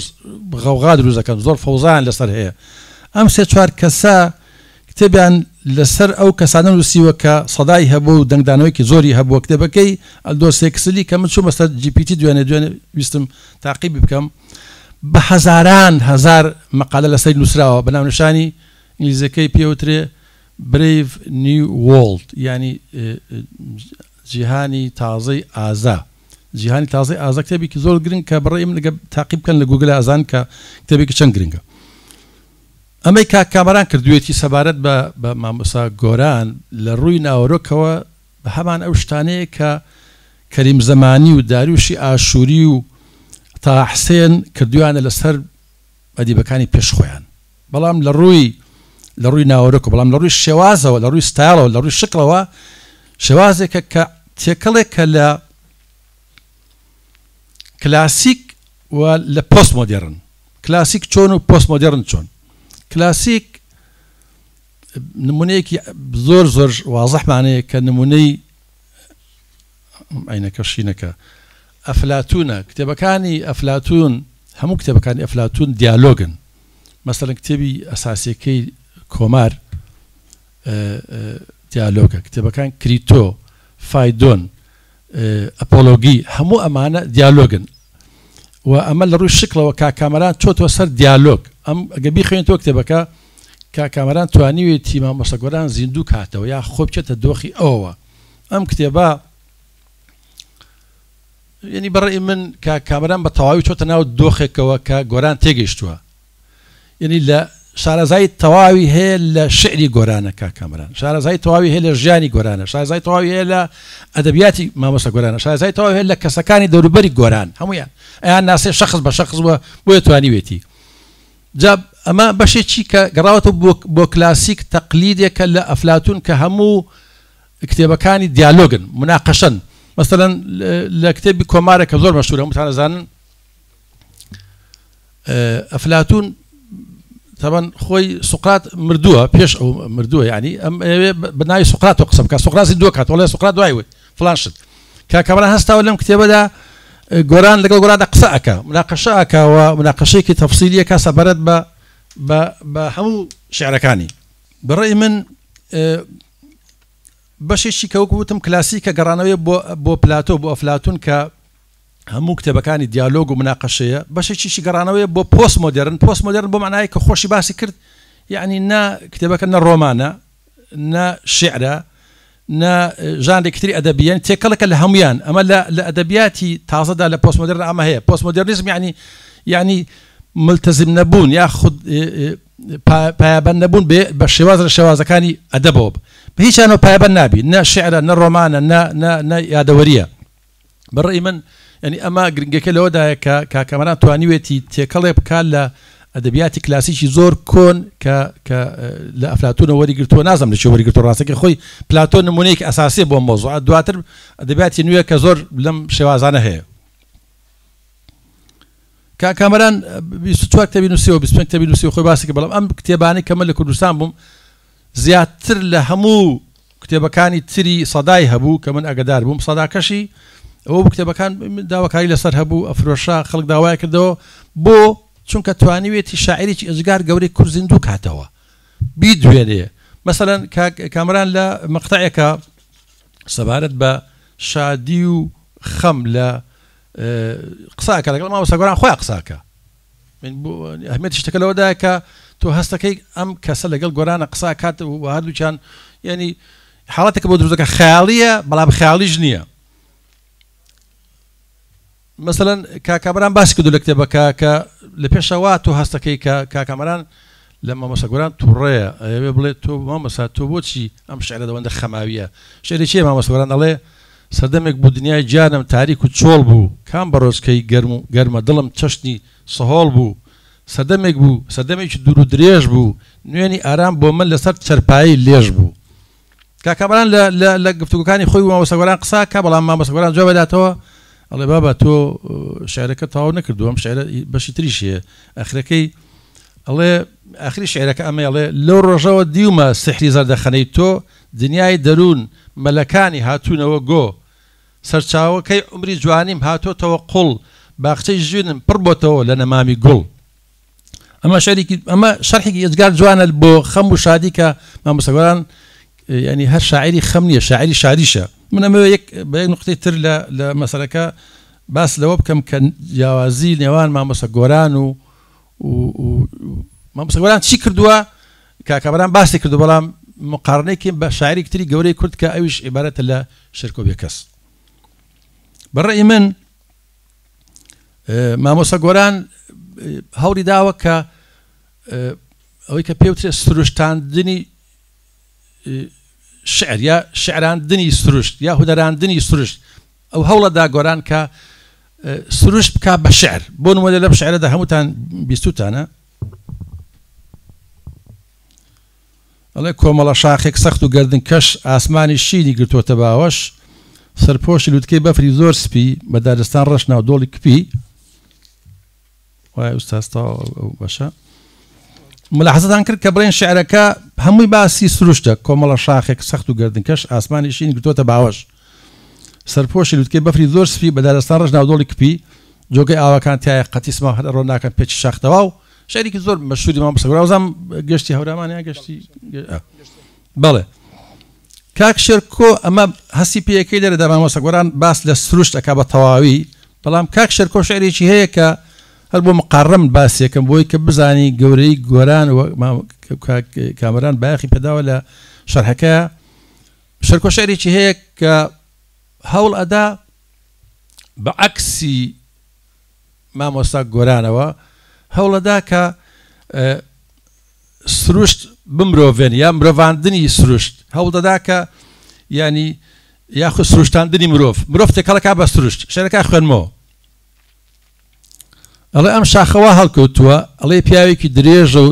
Speaker 3: غەوغا دروست دەکەن، زۆر فەوزایان لەسەر هەیە. ئەم سێ چوار کەسە کتێبیان لەسەر ئەو کەسانە نووسیوە کە سەدای هەبوو و دەنگدانەوەیەکی زۆری هەبووە. کتێبەکەی ئەلدۆس هێکسلی کە من چوومە سەر GPT دوێنێ دوێنێ ویستم تاقیبی بکەم، بە هەزاران هەزار مەقالە لەسەری نووسراوە بە ناونیشانی ئینگلیزیەکەی پێوترێ Brave New World یانی جیهانی تازەی ئازا. جیهانی تازەی ئازا کتێبێکی زۆر گرنگ کە بەڕێی من گەر تاقی بکەن لە گوگل ئازان کە کتێبێکی چەند گرنگە. ئەمەی کاک کامەران کردوێتی سەبارەت بە بە مامۆستا گۆران لە ڕووی ناوەرۆکەوە بە هەمان ئەو شتانەیە کە کەریم زەمانی و داریوشی ئاشووری و تاها حسێن کردویانە لەسەر ئەدیبەکانی پێش خۆیان. بەڵام لە ڕووی لە ڕووی ناوەرۆکەوە، بەڵام لە ڕووی شێوازەوە، لە ڕووی ستایڵەوە، لە ڕووی شکڵەوە شێوازێکە کە تێکەڵێکە لە کلاسیک و لە پۆست مۆدێڕن. کلاسیک چۆن و پۆست مۆدێڕن چۆن؟ کلاسیک نمونەیەکی زۆر زۆر وازحمانەیە کە نمونەی عەینەکە شینەکە ئەفلاتونە. کتێبەکانی ئەفلاتون، هەموو کتێبەکانی ئەفلاتون دیالۆگن. مەسەلەن کتێبی ئەساسیەکەی کۆمار دیالۆگە، کتێبەکان کریتۆ، فایدۆن، ئەپۆلۆگی، هەموو ئەمانە دیالۆگن. و ئەمە لە ڕووی شکڵەوە کاک کامەران چۆتەوە سەر دیالۆگ. ئەم ئەگە بیخوێنیتەوە کتێبەکە، کاک کامەران توانیوێتی مامۆستا گۆران زیندوو کاتەوە یا خۆ بچێتە دۆخی ئەوەوە. ئەم کتێبە یعنی بەڕێی من کاک کامەران بە تەواوی چۆتە ناو دۆخێکەوە کە گۆران تێگەیشتووە، یعنی لە شارەزایی تەواوی هەیە لە شعری گۆرانە کاک کامەران، شارەزایی تەواوی هەیە لە ژیانی گۆرانە، شارەزایی تەواوی هەیە لە ئەدەبیاتی مامۆستا گۆرانە، شارەزایی تەواوی هەیە لە کەسەکانی دەوروبەری گۆران، هەموویان ئەیان ناسێ شەخص بە شەخص وە بۆیە توانیوێتی. جا ئەمە بەشێکی کە گەڕاوەتەوە بۆ کلاسیک، تەقلیدێکە لە ئەفلاتون کە هەموو کتێبەکانی دیالۆگن، مناقەشەن. مەسەلەن لە کتێبی کۆمارە کە زۆر مەشهورە هەمووتان ئەزانن، ئەفلاتون تەبەن خۆی سوقرات مردووە، پێش ئەو مردووە، یعنی ئەم ئەوێ بە ناوی سوقراتەوە قسە بکات، سوقرات زیندووە کات، وەڵێ سوقرات دوای وت فلان شت. کاک کامەران هەستاوە لەم کتێبەدا گۆران لەگەڵ گۆراندا قسە ئەکا، مناقەشە ئەکا و مناقەشەیەکی تەفسیلیەکە سەبارەت بە بە هەموو شعرەکانی. بەڕێی من بەشێکی کە وەکو وتم کلاسیکە گەڕانەوەی بۆ پلاتۆ، بۆ ئەفلاتون کە هەموو کتێبەکانی دیالۆگ و مناقەشەیە، بەشێکیشی گەڕانەوەیە بۆ پۆست مۆدێرن. پۆست مۆدێرن بۆ معنای کە خۆشی باسی کرد، یعنی نە کتێبەکە نە ڕۆمانە، نە شعرە، نە ژانرێکی تری ئەدەبیە، تێکەڵێکە لە هەمویان. ئەمە لە ئەدەبیاتی تازەدا لە پۆست مۆدێرن ئەمە هەیە. پۆست مۆدێرنیزم یعنی ملتزم نەبوون یا خود پایەبەند نەبوون بە شێواز لە شێوازەکانی ئەدەبەوە، بە هیچیانەوە پایەبەند نابی، نە شعرە، نە ڕۆمانە، نە یادەوەریە. بەڕێی من یعنی ئەمە گرنگەکە لەوەدایە کە کاک کامەران توانیوێتی تێکەڵێ بکات لە ئەدەبیاتی کلاسیکی زۆر کۆن کە لە ئەفلاتونەوە وەریگرتووە، نازانم لە کوێ وەریگرتووە ڕاستەکەی خۆی پلاتۆ نمونەیەکی ئەساسیە بۆ مەوزوع، دواتر ئەدەبیاتی نوێ کە زۆر لەم شێوازانە هەیە. کاک کامەران 24 کتێبی نووسیوە، 25 کتێبی نووسیوە، خۆی باسی کرد، بەڵام ئەم کتێبانەی کە من لە کوردستان بووم زیاتر لە هەموو کتێبەکانی تری سەدای هەبوو کە من ئەگەدار بووم. سەداکەشی ئەوە بوو کتێبەکان داواکاری لەسەر هەبوو، ئەفرۆشا، خەڵک داوای کردەوە بۆ، چونکە توانیوێتی شاعیرێکی ئێجگار گەورەی کورد زیندوو کاتەوە بیدوێنێ. مەسەلەن کاک کامەران لە مەقتەعێکە سەبارەت بە شادی و خەم لە قسە ئەکا لەگەڵ مامۆستا گۆران خۆیان قسە ئەکا. ئەهمیەتی شتەکە لەوەدایە کە تۆ هەستەکەی ئەم کەسە لەگەڵ گۆرانە قسە ئەکات و هەردووکیان یعنی حاڵەتێکە بۆ دروست دەکات خەیاڵیە بەڵام خەیاڵیش نییە. مەسەلەن کاک کامەران باسی کردو لە کتێبەکە کە لە پێشەوە تۆ هەستەکەی کە کاک کامەران لە مامۆستا گۆران توڕەیە ئەیەوێ بڵێ تۆ مامۆستا تۆ بۆچی ئەم شعرە دەوەندە خەماویە شعری چیە مامۆستا گۆران ئەڵێ سەردەمێک بوو دنیای گیانم تاریک و چۆڵ بوو کام بەڕۆژکەی گەرم و گەرمە دڵم چەشنی سەهۆڵ بوو سەردەمێک بوو سەردەمێکی دوور و درێژ بوو نوێنی ئارام بۆ من لەسەر چەرپایی لێژ بوو کاک کامەران لە لە لە گفتوگۆکانی خۆی و مامۆستا گۆران قسە کا بەڵام مامۆستا گۆران جواب داتەوە ئەڵێ بابا تۆ شعرەکە تەواو نەکردووە ئەم شعرە بەشی تریش هەیە ئەخرەکەی ئەڵێ ئاخری شعرەکە ئەمەی ئەڵێ لەو ڕۆژەوە دیومە سحری زەردەخەنەی تۆ دنیای دەروون مەلەکانی هاتوونەوە گۆ سەرچاوەکەی عومری جوانیم هاتۆتەوە قوڵ باخچەی ژینم پڕ بۆتەوە لە نەمامی گوڵ. ئەمە شعرێکی ئەمە شەرحێکی ئێجگار جوانە بۆ خەم و شادی کە مامۆستا گۆران ینی هەر شاعری خەم نییە شاعری شادیشە من ئەمەوێ یەک بە یەک نقطەی تر لە لە مەسەلەکە باس لەوە بکەم کە جیاوازی نێوان مامۆستا گۆران و مامۆستا گۆران چی کردووە کاکابران باسی کردو بەڵام مقارنەیەکی بە شاعری تری گەورەی کورد کە ئەویش عیبارەتە لە شێرکۆ بێکەس بە ڕەئی من مامۆستا گۆران هەوڵی داوە کە ئەوەی کە پێوترێت سروشتاندنی شعر یا شعراندنی سروشت یا هونەراندنی سروشت ئەو هەوڵەدا گۆران کە سروشت بک بە شعر بۆ نموونە لەم شعرەدا هەمووتان بیستوتانە ئەڵێ کۆمەڵە شاخێک سەخت و گەردن کەش ئاسمانی شینی گرتۆتە باوەش سەرپۆشی لوتکەی بەفری زۆر سپی بە دارستان ڕەش ناو دۆڵی کپی وایە ئوستاز تەواو ئەو بەشە ملاحەزەتان کرد کە بڵێن شعرەکە هەمووی باسی سروشتە کۆمەڵە شاخێک سەخت و گەردنکەش ئاسمانی شین گرتۆتە باوەش سەرپۆشی لوتکەی بەفری زۆر سپی بە دارستان ڕەش ناودۆڵی کپی جۆگەی ئاوەکان تایە قەتیس ماو هەر ئەڕۆ ناکەن پێچی شاخ تەواو شعرێکی زۆر مەشهوری مامۆستا گۆران وزام گەشتی هەورامان یا گەشتی بەڵێ کاک شێرکۆ ئەمە هەستی پێیەکەی لێرەدا مامۆستا گۆران باس لە سروشت ئەکا بە تەواوی بەڵام کاک شێرکۆ شعرێکی هەیە کە هەر بۆ مقارنە من باسی ئەکەم بۆی کە بزانی گەورەی گۆران و کاک کامەران بایەخی پێداوە لە شەرحەکەیا شێرکۆ شعرێکی هەیە کە هەوڵ ئەدا بە عەکسی مامۆستا گۆرانەوە هەوڵەدا کە سروشت بمرۆڤێن یا مرۆڤاندنی سروشت هەوڵدەدا کە یانی یاخود سروشتاندنی مرۆڤ مرۆڤ تێکەڵەکە بە سروشت شعرەکە خوێنمەوە ئەڵێ ئەم شاخەوە هەڵکەوتووە ئەڵێ پیاوێکی درێژە و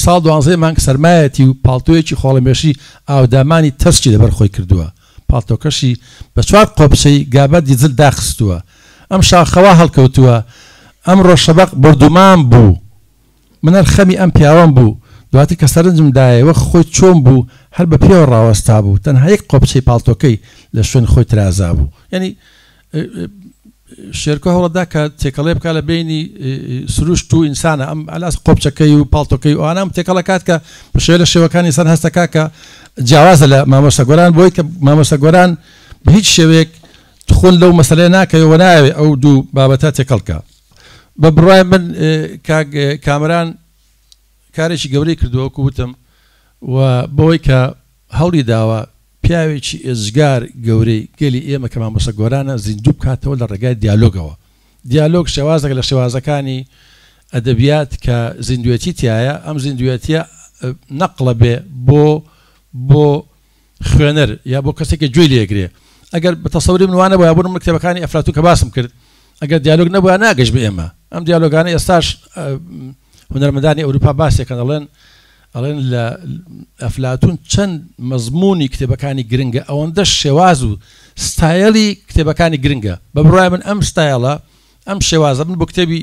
Speaker 3: ساڵ دوانزەی مانگ سەرمایەتی و پاڵتۆیەکی خۆڵەمێشی ئاودامانی تەسکی لەبەر خۆی کردووە پاڵتۆکەشی بە چوار قۆپچەی گابەردی جل داخستووە ئەم شاخەوە هەڵکەوتووە ئەمڕۆ شەبەق بۆردومان بوو من هەر خەمی ئەم پیاوەم بوو، دواتر کە سەرنجم دایێ وەک خۆی چۆن بوو هەر بە پێوە ڕاوەستابوو، تەنها یەک قۆپچەی پاڵتۆکەی لە شوێن خۆی ترازابوو. یانی شێرکۆ هەوڵەدا کە تێکەڵێ بکا لە بەینی سروشت و ئینسانە، ئەم ئەلاس قۆپچەکەی و پاڵتۆکەی و ئەوانە ئەم تێکەڵە کات کە بە شێوە لە شێوەکانی ئینسان هەستەکا کە جیاوازە لە مامۆستا گۆران، بۆی کە مامۆستا گۆران بە هیچ شێوەیەک تخون لەو مەسەلەیە ناکەوێ و نایەوێ ئەو دوو بابەتە تێکەڵ کا. بە بڕوای من کاک کامەران کارێکی گەورەی کردووە وەکو وتم و بەوەی کە هەوڵی داوە پیاوێکی ئێجگار گەورەی گەلی ئێمە کە مامۆستا گۆرانە زیندوو بکاتەوە لە ڕێگای دیالۆگەوە. دیالۆگ شێوازێکە لە شێوازەکانی ئەدەبیات کە زیندوێتی تیایە، ئەم زیندوێتیە نەقڵە بێ بۆ بۆ خوێنەر یا بۆ کەسێک کە گوێی لێگرێ ئەگەر بە تەسەوری من وا نەبوایە بۆ نمونە کتێبەکانی ئەفلاتون کە باسم کرد ئەگەر دیالۆگ نەبوایە ناگەشت بە ئێمە ئەم دیالۆگانە ئێستاش هونەرمەندانی ئەوروپا باسێکن ئەڵێن ئەڵێن لە ئەفلاتون چەند مەزمونی کتێبەکانی گرنگە ئەوەندە شێواز و ستایلی کتێبەکانی گرنگە بە بڕای من ئەم ستایلە ئەم شێوازە من بۆ کتێبی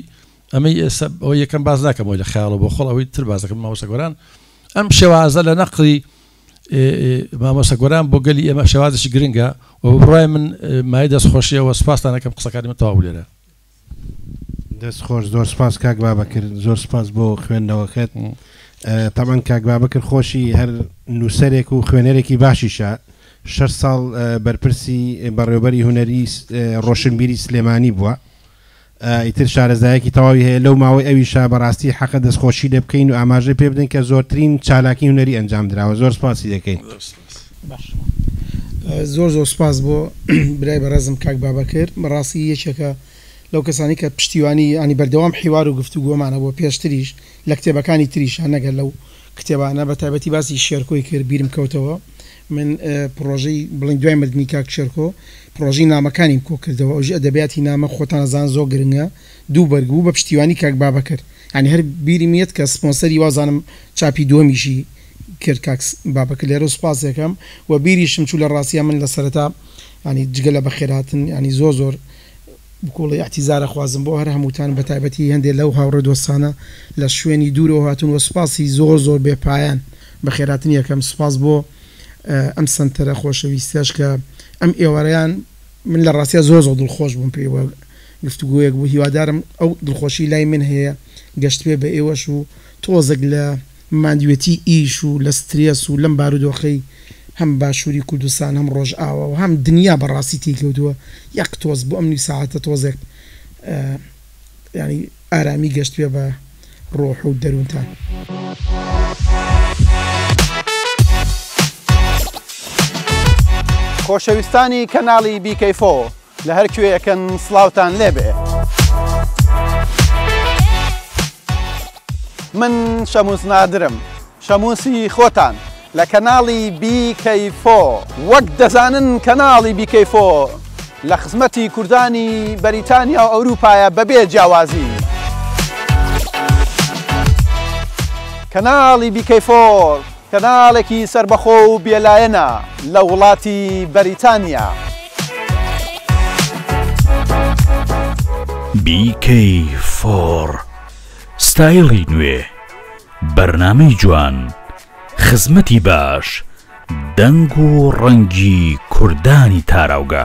Speaker 3: ئەمەی ئێستا ئەوە یەکەم باس ناکەمەوە لە خەیاڵەوە بۆ خۆڵ ئەوەی تر باس دەکەم مامۆستا گۆران ئەم شێوازە لە نەقلی مامۆستا گۆران بۆ گەلی ئێمە شێوازێکی گرنگە و بە بڕوای من مایەی دەستخۆشیە و سوپاستان ئەکەم قسەکانی من تەواو بوو لێرە.
Speaker 1: دەست خۆش زۆر سپاس کاک بابەکر زۆر سپاس بۆ خوێندنەوەکەت تەبعەن کاک بابەکر خۆشی هەر نووسەرێک و خوێنەرێکی باشیشە شەش ساڵ بەرپرسی بەڕێوبەری هونەری ڕۆشنبیری سلێمانی بووە ئیتر شارەزایەکی تەواوی هەیە لەو ماوەی ئەویشا بەڕاستی حەقە دەستخۆشی لێ بکەین و ئاماژەی پێ بدەین کە زۆرترین چالاکی هونەری ئەنجام دراوە زۆر سپاسی دەکەین.
Speaker 2: زۆر زۆر سوپاس بۆ برای بەڕێزم کاک بابەکر بەڕاستی یەکێکە لەو کەسانی کە پشتیوانی ینی بەردەوام حیوار و گفتوگۆمان هەبووە پێشتریش لە کتێبەکانی تریشا نەگەر لەو کتێبانە بە تایبەتی باسی شێرکۆی کرد بیرم کەوتەوە من پڕۆژەی بڵێن دوای مردنی کاک شێرکۆ پڕۆژەی نامەکانیم کۆ کردەوە ئەوژی ئەدەبیاتی نامە خۆتان ئەزانن زۆر گرنگە دوو بەرگ بوو بە پشتیوانی کاک بابەکر یانی هەر بیرم یەت کە سپۆنسەری وازانم چاپی دووەمیشی کرد کاک بابەکر لێرەوە سوپاسی ئەکەم و بیریشم چوو لە ڕاستیا من لە سەرەتا یانی جگە لە بەخێرهاتن یانی زۆر زۆر بکوڵی ئیعتیزار ئەخوازم بۆ هەر هەمووتان بەتایبەتی هەندێ لەو هاوڕێ دۆستانە لە شوێنی دوورەوە هاتوون وە سوپاسی زۆر زۆر بێ پایان بەخێرهاتنی ئەکەم سوپاس بۆ ئەم سەنتەرە خۆشەویستەش کە ئەم ئێوارەیان من لە ڕاستیا زۆر زۆر دڵخۆش بووم پێی وە گفتوگۆیەک بوو هیوادارم ئەو دڵخۆشی لای من هەیە گەشتبێ بە ئێوەش و تۆزێک لە ماندوێتی ئیش و لە سترێس و لەم بارودۆخەی هەم باشوری کوردستان هەم ڕۆژئاوا و هەم دنیا بەڕاستی تێی کەوتووە یەک تۆز بۆ ئەم نیو سەعاتە تۆزێک یانی ئارامی گەشتبێ بە ڕۆح و دەروونتان.
Speaker 4: خۆشەویستانی کەناڵی بیکەیفۆ لە هەر کوێیەکن سڵاوتان لێبێ. من شەموس نادرم شەموسی خۆتان لە کەناڵی BK4. وەک دەزانن کەناڵی BK4 لە خزمەتی کوردانی بەریتانیا و ئەوروپایە بەبێ جیاوازی. کەناڵی BK4 کەناڵێکی سەربەخۆ و بێلایەنە لە وڵاتی بەریتانیا.
Speaker 5: BK4 ستایڵی نوێ، بەرنامەی جوان، خزمەتی باش، دەنگ و ڕەنگی کوردانی تاراوگە.